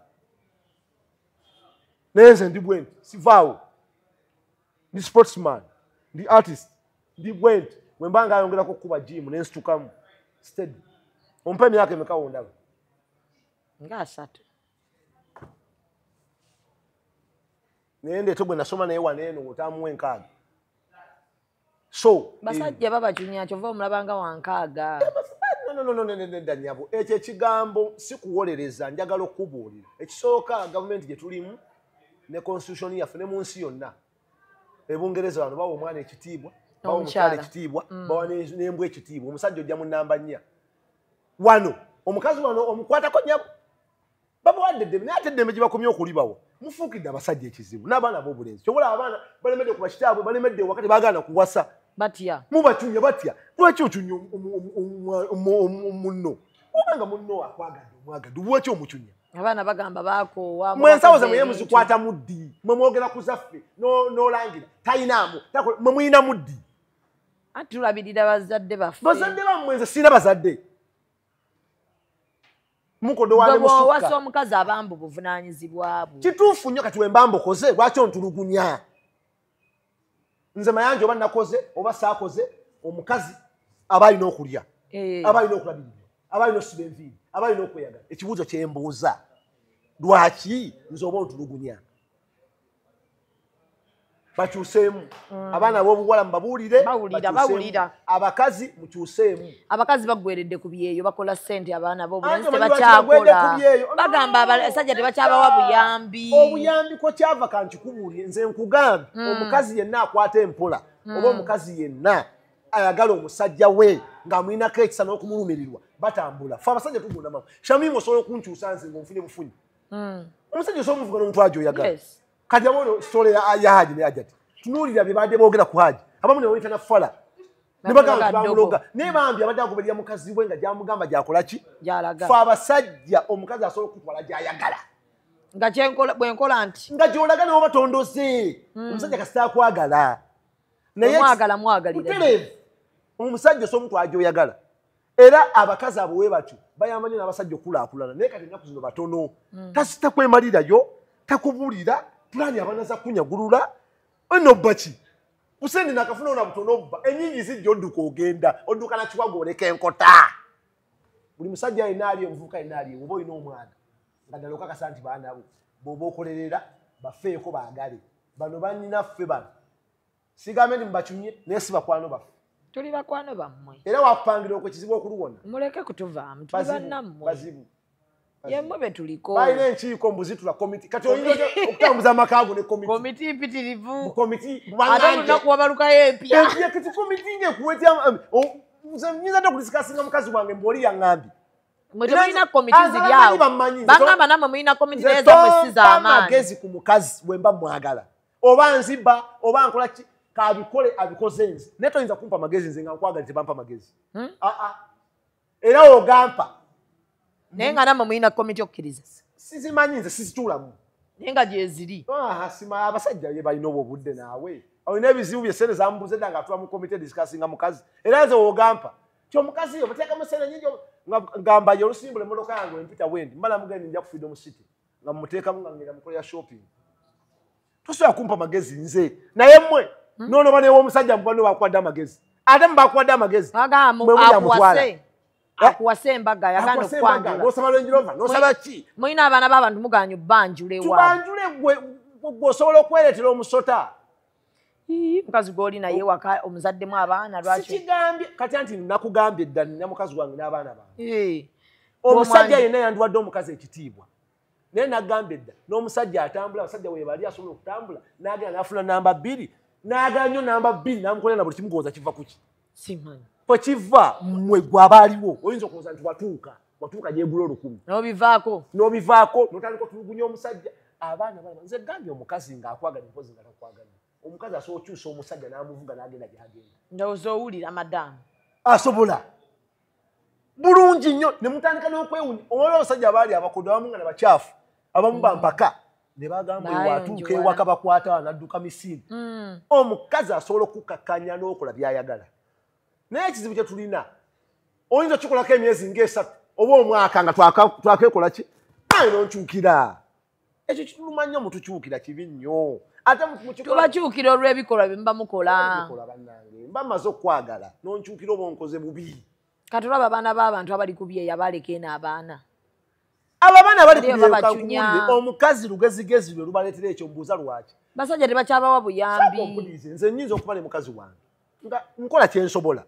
naye nze ndi bwe nti sivaawo, ndi sportsman, ndi artist, ndi bwe nti bwe mba ngayongerako okukuba gym ne nsitukamu steady. Ompa emyaka emeka wondaba? Nga 3. Naye ndeete gwe nasoma naye wano eno ng'otaamuwa 6. So basajja babacunya kyova omulabanga wa 6. No, nedda nnyabo, ekyo ekigambo si kuwolereza, njagala okubuulira. Ekisooka gavumenti gye tulimu ne constitution yaffe ne mu nsi yonna, e Bungereza wano bawa omwana ekitiibwa, bawa omukyala ekitiibwa, bawa n'embwa ekitiibwa. Omusajja ojja mu namba 4 wano, omukazi wano omukwatako nnyabo, babawadde eddembe, naye ate eddembe gye bakomye okulibawa mufuukidde abasajja ekizibu n'abaana b'obulenzi. Kyobola abaana balemedde ku bakitaabwe, balemedde wakati baagaana kuwasa, batya, mubacunya batya. Lwaki ocunya munno? Obanga munno akwagadde omwagadde, lwaki omucunya? Abaana bagamba bakoowa. Mwe ensawo zammwe ye muzikwata muddi, mwe mwogera ku zaffe n'olangira tayinaamu, mwe muyina muddi. Anti tulabirira bazadde baffe. Bazadde bammwe nze sirina bazadde. Mukodo wange musukka. Bw'owasa omukazi abamba obuvunaanyizibwa bwo. Kituufu nnyo. Kati wemba mbukoze lwaki ontulugunya? Nze Mayanja oba nakoze oba saakoze, omukazi aba alina okulya, aba alina okulabirirwa, aba alina okusiba enviiri, aba alina okweyagala. Ekibuuzo kyembuuza, lwaki nze oba ontulugunya? Bakyuseemu abaana ab'obuwala, mubabuulire. Bawulira. Abakazi mukyuseemu. Abakazi baggweredde ku byeyo, bakola ssente, abaana b'obulenzi Anti omanyi lwaki bagwedde ku tebakyakola. byeyo? Bagamba abasajja tebakyabawa buyambi. Obuyambi ko kyava, kankikubuulire, nze nkugambye, omukazi yenna akwata empola oba omukazi yenna ayagala omusajja we ng'amulinako ekisa n'okumulumirirwa batambula. Fe abasajja tugunda mangu. Shamimu, osobola okunkyusa nze ng'onfunye bufunyi. Omusajja osobola omuvuga n'omutwala gy'oyagala. Kati abaono story ya Haji ne Hajati, tunuulira bye badde boogera ku Haji, abamu ne bamuyita na fala ne bagamba nti bamuloga, naye bambi abadde agoberera mukazi we nga gyamugamba gyakola ki. Gy'alaga. Fe abasajja omukazi asobola okutwala gy'ayagala. Nga kyenkola bwenkola nti nga gy'olaga ne oba tondoze, omusajja kasita akwagala. Naye Omwagala mwagalira. Butereevu, omusajja osobola omutwala gy'oyagala. Era abakazi abo we batyo bayamba nnyo n'abasajja okulaakulana, naye kati ennaku zino batono. Tasita kwemalirayo, takubuulira pulaani, abaana za kunyagulula enobba ki kusendi nakafuna ona butono obba enyingi zijja, odduka ogenda odduka nakiwaga oleka enkota. Buli musajja alina ali omuvubuka alina ali oba olina omwana nga ddala okakasa nti baana bo bw'oba okolerera bafeeko baagale bano bannyinaffe bano. Sigambe nti mubacunye, naye si bakwano baffe. Tuli bakwano bammwe. Era wakupangira okwo ekizibu okuluwona. Muleke kutuvaamu, tuli Bazibu, bannammwe. Bazibu. Yemmwe be tuliko. Balina enkiiko mbuzitula komiti. Kati oyinza otya okutambuza amaka ago ne komiti? Komiti mpitirivu. Komiti. Ate olunaku wabalukayo empya. Empya. Kati komiti ngekuwetya nze nyinza dda okudiscussinga mukazi wange mbwoli yaŋŋambye. Mwe temulina komiti ziri awo. Bammanyi. Bangamba nammwe mulina komiti, naye zammwe si Nze z'amaanyi. amagezi ku mukazi bwe mba mwagala, oba nziba oba nkola ki. Kabikole abikoze nze. Naye toyinza kumpa magezi nze nga nkwagala tebampa magezi. Era ogampa. Naye nga nammwe mulina komiti okukkiriza. Sizimanyi nze sizituulamu. Naye nga gyeziri. Sima abasajja ye balina obwo obudde naawe. Olina ebizibu bye ssente zambuze dda nga atula mu komite discussinga mukazi. Era nze ogampa. Ti omukazi yo bateekamu ssente nnyingi ngamba ye olusimbula emmotoka yange empita bwendi. Mba namugenda nja ku Freedom City. Nga mmuteekamu nga ngenda mukolera shopping. Tosobola kumpa magezi nze. Naye mmwe nonoba newomusajja mubano bakuwadde amagezi. Ate mubakuwadde amagezi. Akuwase embaga yagaana okwanjula. N'osaba Range Rover, n'osaba ki? Mulina abaana b'abantu mugaanye obbanjula ewaabwe. Tubanjule gwe osobola okwereetera omusota. Mukazi gw'oli naye waka omuzaddemu abaana lwaki? Sikigambye kati anti nakugambye dda nina mukazi wange n'abaana bange. Omusajja yenna yandiwadde omukazi ekitiibwa. Naye nagambye dda n'omusajja atambula, abasajja we bali asobola okutambula n'agenda n'afuna namba 2 n'agala nnyo namba 2 n'amukolera na buli kimu ng'owooza kiva ku ki? Simanyi. Kwe kiva mmwe gwe abaaliwo oyinza okulowooza nti watuuka gyegula 1000. N'obivaako. N'obivaako n'otandika otulugunya omusajja. Abaana balaba nze gambye omukazi ng'akwagala mpozi nga takwagala. Omukazi asobola okyusa omusajja n'amuvuga n'agenda gy'agenda. Ndowooza owulira madamu. Asobola. Bulungi nnyo ne mutandika n'okwewunya. Olwo abasajja abaali abakodo abamu nga na bakyafu abamu bampaka ne bagamba watuuka ewaka bakwata n'adduka misiri. Omukazi asobola okukakkanya n'okola by'ayagala. Naye ekizibu kye tulina oyinza okukikolako emyezi ng'esatu oba omwaka nga twakeekola ki? Aye n'onkyukira. Ekyo kituluma nnyo mutukyukira kibi nnyo. Ate tubakyukira olw'ebikolwa bye muba mukola. Bannange mba mmaze okwagala n'onkyukira oba onkoze bubi. Kati olaba abaana b'abantu abali ku byeya baleka eno abaana. Abo abaana bali ku byeya omukazi lugezigezi lwe lubaleetera ekyo mbuuza lwaki? Basajja tebakyabawa buyambi. Nze nnyinza okuba ne mukazi wange nga nkola kye nsobola.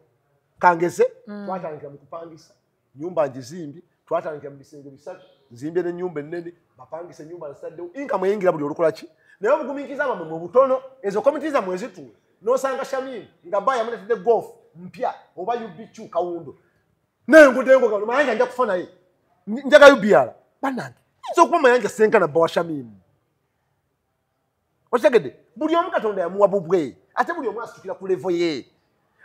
Kangeze twatandikira mu kupangisa nyumba ngizimbye, twatandikira mu bisenge 3 nzimbye n'ennyumba ennene, bapangisa ennyumba nzitaddewo, inkamu eyingira buli olukola ki? Naye obugumiikiriza bwammwe mwe butono, ezo komiti zammwe ezituula n'osanga Shamim nga bba yamuleetedde golf mpya oba UBQ kawundo. Nengude ngo Mayanja nja kufa naye. Njaga UBR. Bannange nnyinza okuba Mayanja senkana bba wa Shamim. Okitegedde? Buli omu Katonda yamuwa bubwe ate buli omu asitukira ku level ye.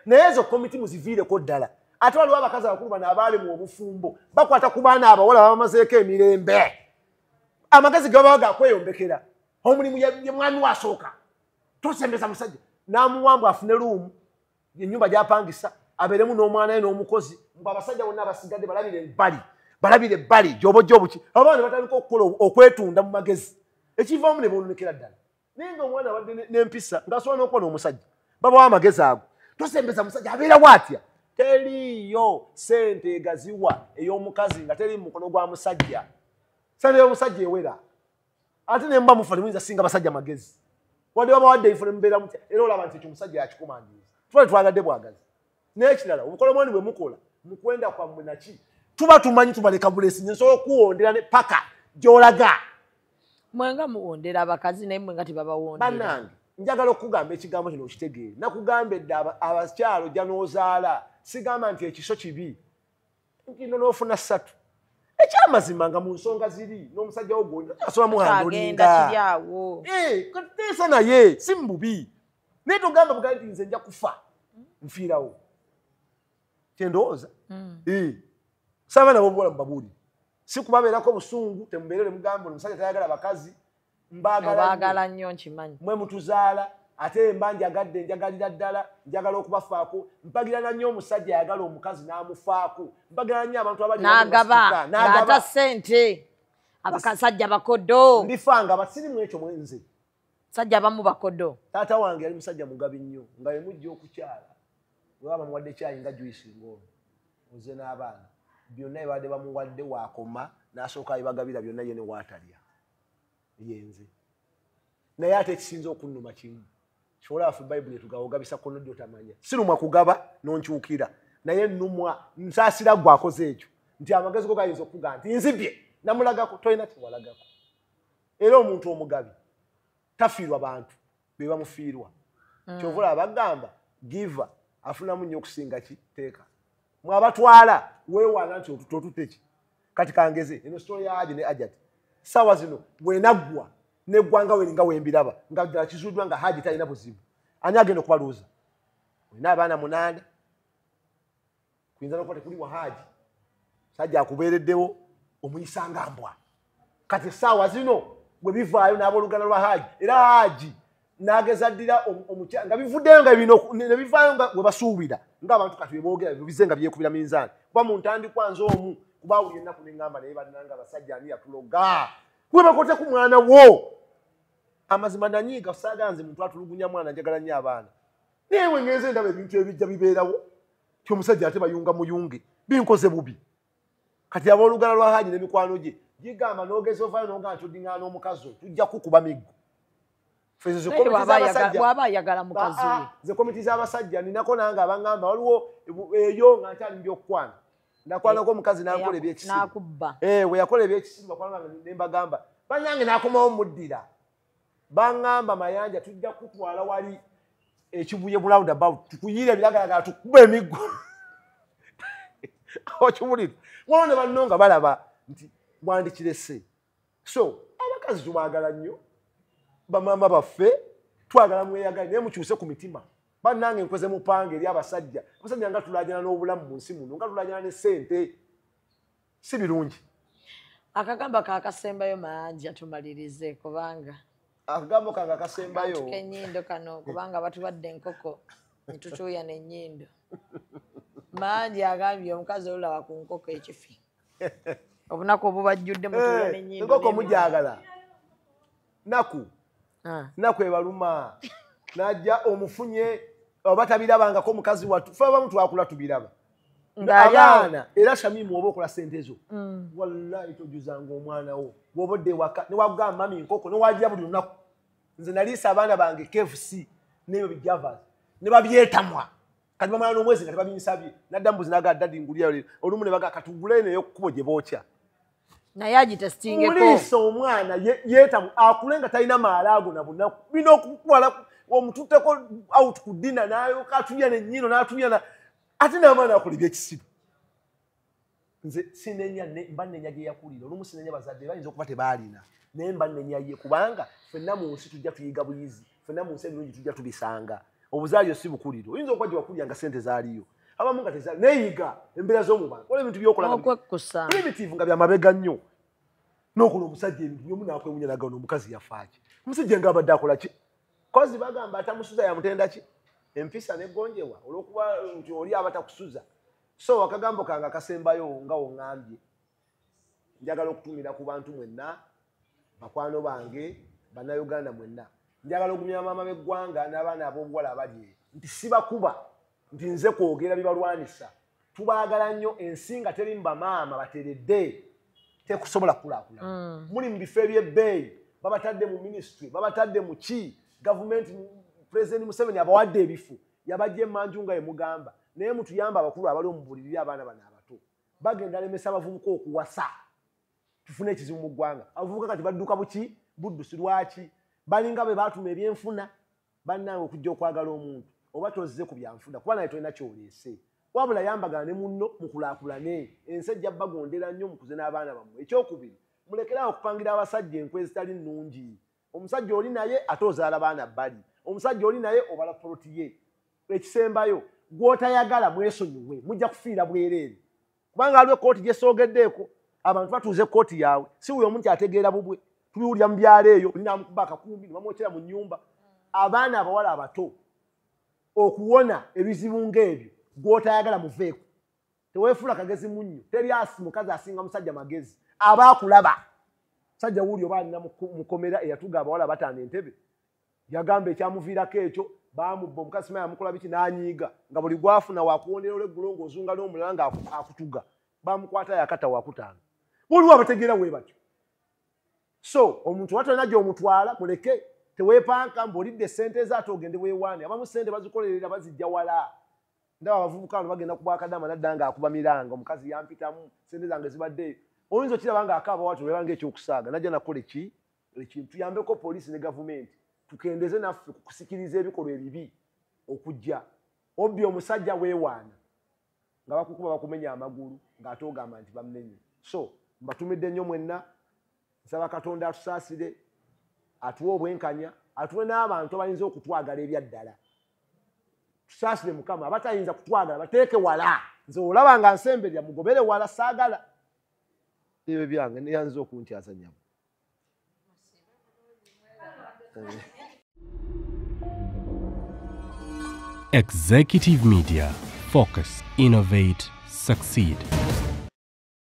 Naye ezo komiti muziviireko ddala. Ate waliwo abakazi abakulu bano abaali mu obufumbo bakwata ku baana abawala babamazeeko emirembe. Amagezi gaba gakweyombekera. Omulimu ye mwami wasooka. Tosembeza musajja. N'amuwamba afune ruumu ennyumba gy'apangisa abeeremu n'omwana we n'omukozi mbu abasajja bonna abasigadde balabire ebbali. Balabire ebbali gy'oba ojja obuki. Abaana batandika okukola okwetunda mu magezi. Ekivaamu ne boononekera ddala. Naye ng'omwana abadde n'empisa ng'asobola n'okuba n'omusajja. Babawa amagezi ago. Tosembeza musajja abeerawo atya? Teriiyo ssente egaziwa ey'omukazi nga teri mu mukono gwa musajja. Ssente y'omusajja ewera. Ate ne mba mufa temuyinza singa basajja magezi. Wadde babawadde ebifo ne mubeera mutya era olaba nti ekyo omusajja yakikumandiiza. Tuba twagadde bwagazi. N'ekirala obukolomoni bwe mukola mu kwenda kwammwe naki tuba tumanyi tubaleka bulesi nsobola okuwondera ne paka gy'olaga. Mwenga muwondera abakazi naye mwenga tebabawondera. Bannange njagala okugamba ekigambo kino okitegeere. Nakugamba edda abakyalo ojja n'ozaala sigamba nti ekiso kibi. Nkino n'ofuna 3. Ekyamazima nga mu nsonga ziri n'omusajja wo gw'olina asobola muhandolinga. Kiri awo. Teesa naye si mububi. Naye togamba bugambi nti nze nja kufa nfiirawo. Kyendowooza. Saba nabo buwala mubabuulire. Si kubabeerako busungu temubeerere mugambe omusajja tayagala bakazi. Mbaagala nnyo nkimanyi. Mwe mutuzaala ate mba njagadde njagalira ddala njagala okubafaako mpagirana nnyo omusajja ayagala omukazi n'amufaako mpagirana nnyo abantu abali n'agaba n'ata ssente abakasajja bakodo ndifanga basirimu ekyo mwenze sajja abamu bakodo. Taata wange yali musajja mugabi nnyo nga ye mujja okukyala bwe baba bamuwadde kyayi nga juice ng'ono oze n'abaana byonna ebadde bamuwadde waakoma n'asooka abibagabira byonna ye ne waatalya yenze. Naye ate ekisinza okunnuma kimu kyola afe Bayibuli etugaba ogabisa kono ddi otamanya. Sirumwa kugaba n'onkyukira naye nnumwa nsaasira gwe akoze ekyo nti amagezi go gayinza okugamba nti nzibye namulagako tolina kyewalagako. Era omuntu omugabi tafiirwa bantu be bamufiirwa. Kyova olaba bagamba giver afunamu nnyo okusinga ki teeka. Mwabatwala weewaana nti otutte ki. Kati kangeze eno story ya Haji ne Hajati. Sawa zino bwenaggwa neggwanga we nga wembiraba nga ddala kizuuddwa nga Haji talina buzibu. Ani agenda okubaluuza? Olina abaana 8, kuyinza n'okuba tekuli wa Haji, sajja akubeereddewo omuyisanga mbwa. Kati essaawa zino bwe bivaayo n'abooluganda lwa Haji, era Haji n'ageza ddira nga bivuddeyo nga bino ne bivaayo nga bwe basuubira ng'abantu kati bwe boogera bize nga byekubira minzaani. Kuba mu ntandikwa nze omu kuba buli ennaku ne ŋŋamba naye bannange abasajja ani yatuloga, gwe bakote ku mwana wo. Amazima nanyiiga saaga nze muntu atulugunya mwana, njagala nnyo abaana, naye we ngenze ndaba ebintu ebijja bibeerawo ti omusajja ate bayunga muyunge, binkoze bubi. Kati abooluganda lwa Haji n'emikwano gye gigamba n'ogeza ovaayo n'ogamba nti oddiŋŋana n'omukazi oyo tujja kukuba miggo. Bw'aba ayagala mukazi we. Ze komiti z'abasajja ninako nange abaŋŋamba waliwo eyo nga nkyali mu by'okukwana, nakwanako omukazi n'ankola ebyekisiru, n'akubba. We yakola ebyekisiru bakwano bange ne mbagamba bannange n'akomawo muddira, baŋŋamba Mayanja tujja kutwala wali ekibuye bu roundabout tukuyiire ebiragalagala tukuba emiggo. Okiwulira? Waliwo ne banno nga balaba nti wandikirese. So abakazi tubaagala nnyo, bamaama baffe twagala mweyagale, naye mukyuse ku mitima. Bannange nkoze mupanga eri abasajja, abasajja nga tulaajana n'obulamu mu nsi muno, nga tulaajana ne ssente, si birungi. Akagambo kaakasembayo Mayanja tumalirize, kubanga akagambo kange akasembayo k'ennyindo kano, kubanga batubadde enkoko ne tutuuya n'ennyindo. Mayanja agambye omukazi olulaba ku nkoko ekifi, obunaku obubajjudde mutuuya n'ennyindo. Enkoko mugyagala naku naku ebaluma, najja omufunye oba tabirabangako mukazi wattu. Ffe abamu twakula tubiraba abaana. Era Shamimu oba okola ssente zo, wallahi tojuzanga omwana wo bw'oba odda ewaka ne wagamba mami nkoko ne wajja buli lunaku. Nze naliisa abaana bange KFC n'ebyo bijavas ne babyetamwa, kati bamala n'omwezi nga tebabinsabye, nadda mbuzi naga daddy ngulira olumu ne baga katugule nayo kkubo gye bookya, naye agitesitingeko. Muliisa omwana yeetamu akule nga talina maala ago na bunaku. Bino okutwala omututteko out ku ddina n'ayoka atulya n'ennyindo n'atulya ate n'amaana akola ebyekisiru. Nze sinenya mba nnenya gye yakulira, olumu sinenya bazadde bayinza okuba tebaalina, naye mba nnenya ye, kubanga ffenna mu nsi tujja tuyiga buyizi, ffenna mu nsi ebirungi tujja tubisanga. Obuzaaliyo si bukuliro, oyinza okuba gye wakulira nga ssente zaaliyo, abamu nga tezaali, neeyiga embeera z'omu bantu, waliwo ebintu by'okola okwekkusa primitive nga bya mabega nnyo, n'okola omusajja ebintu by'omu n'akwewunya n'agamba ono omukazi yafa ki, omusajja ng'abadde akola ki? Kozi bagamba atamusuza yamutenda ki? Empisa n'eggonjebwa olw'okuba nti oli aba takusuza. So akagambo kange akasembayo nga woŋŋambye, njagala okutumira ku bantu mwenna, bakwano bange, bannayuganda mwenna, njagala okugumya maama b'eggwanga n'abaana ab'obuwala abali eyo nti sibakuba nti nze kwogera bibalwanisa. Tubaagala nnyo, ensi nga teri mu bamaama bateredde tekusobola kukulaakulana. Muli mu bifo eby'ebbeeyi, babatadde mu minisitule, babatadde mu ki, gavumenti, Pulezidenti Museveni abawadde ebifo, yabajja emmanju nga yemugamba, naye mutuyambe abakulu abali omubulirira abaana bano abato bagenda lemesa abavubuka okuwasa, tufune ekizibu mu ggwanga. Abavubuka kati badduka buki buddusi, lwaki? Balinga be baatuma ebyenfuna. Bannange okujja okwagala omuntu oba tozze ku byanfuna, kuba naye tolina kyoleese, wabula yambagana ne munno mukulaakulane, ensi ejja bagondera nnyo mukuze n'abaana bammwe. Ekyokubiri, mulekeraawo okupangira abasajja enkwe ezitali nnungi. Omusajja oli naye ate ozaala baana bbali, omusajja oli naye obala poloti ye. Ekisembayo, gw'otayagala mwesonyiwe, mujja kufiira bwereere, kubanga waliwo ekkooti gye soogeddeeko, abantu batuuza ekkooti yaabwe, si buli omuntu ategeera bubwe. Tubiwulira mu byalo eyo, oli n'amukuba akakumbi ne bamwokyera mu nnyumba. Abaana abawala abato okuwona ebizibu ng'ebyo, gw'otayagala muveeko. Teweefuula kagezi munnyo, teri mukazi asinga musajja magezi, aba akulaba. Musajja wuuli oba alina mukomera eyatuga abawala bataano Entebbe, yagamba ekyamuviirako ekyo baamubba omukazi simanyi amukola biki n'anyiiga, nga buli gw'afuna wakuwondera olw'eggulo ng'ozunga n'omulala nga akutuga, bamukwata yakata wakutaano. Waliwo abategeera bwe batyo. So omuntu oba tolina gy'omutwala muleke, teweepanka mbu olidde ssente ze ate ogende weewaane. Abamu ssente bazikolerera bazijja wala. Ndaba abavubuka bano bagenda ku bwakadama nadda ng'akuba miranga, omukazi yampitamu, ssente zange zibaddeeyo. Oyinza okiraba ng'akaaba watyo olaba ng'ekyokusaaga, najja nakola eki ekintu. Tuyambeko poliisi ne gavumenti tukendeze naffe ku kusikiriza ebikolwa ebibi okujja. Obbi omusajja weewaana nga bakukuba bakumenya amagulu ng'ate ogamba nti bamumenye. So mbatumidde nnyo mwenna, nsaba Katonda atusaasire, atuwe obwenkanya, atuwe n'abantu abayinza okutwagala ebyaddala. Tusaasire Mukama, abatayinza kutwagala bateeke wala. Nze olaba nga nsemberera mugobere wala, saagala. Ebyo byange neyanza okunkyaza nnyabo. Executive Media. Focus, innovate, succeed.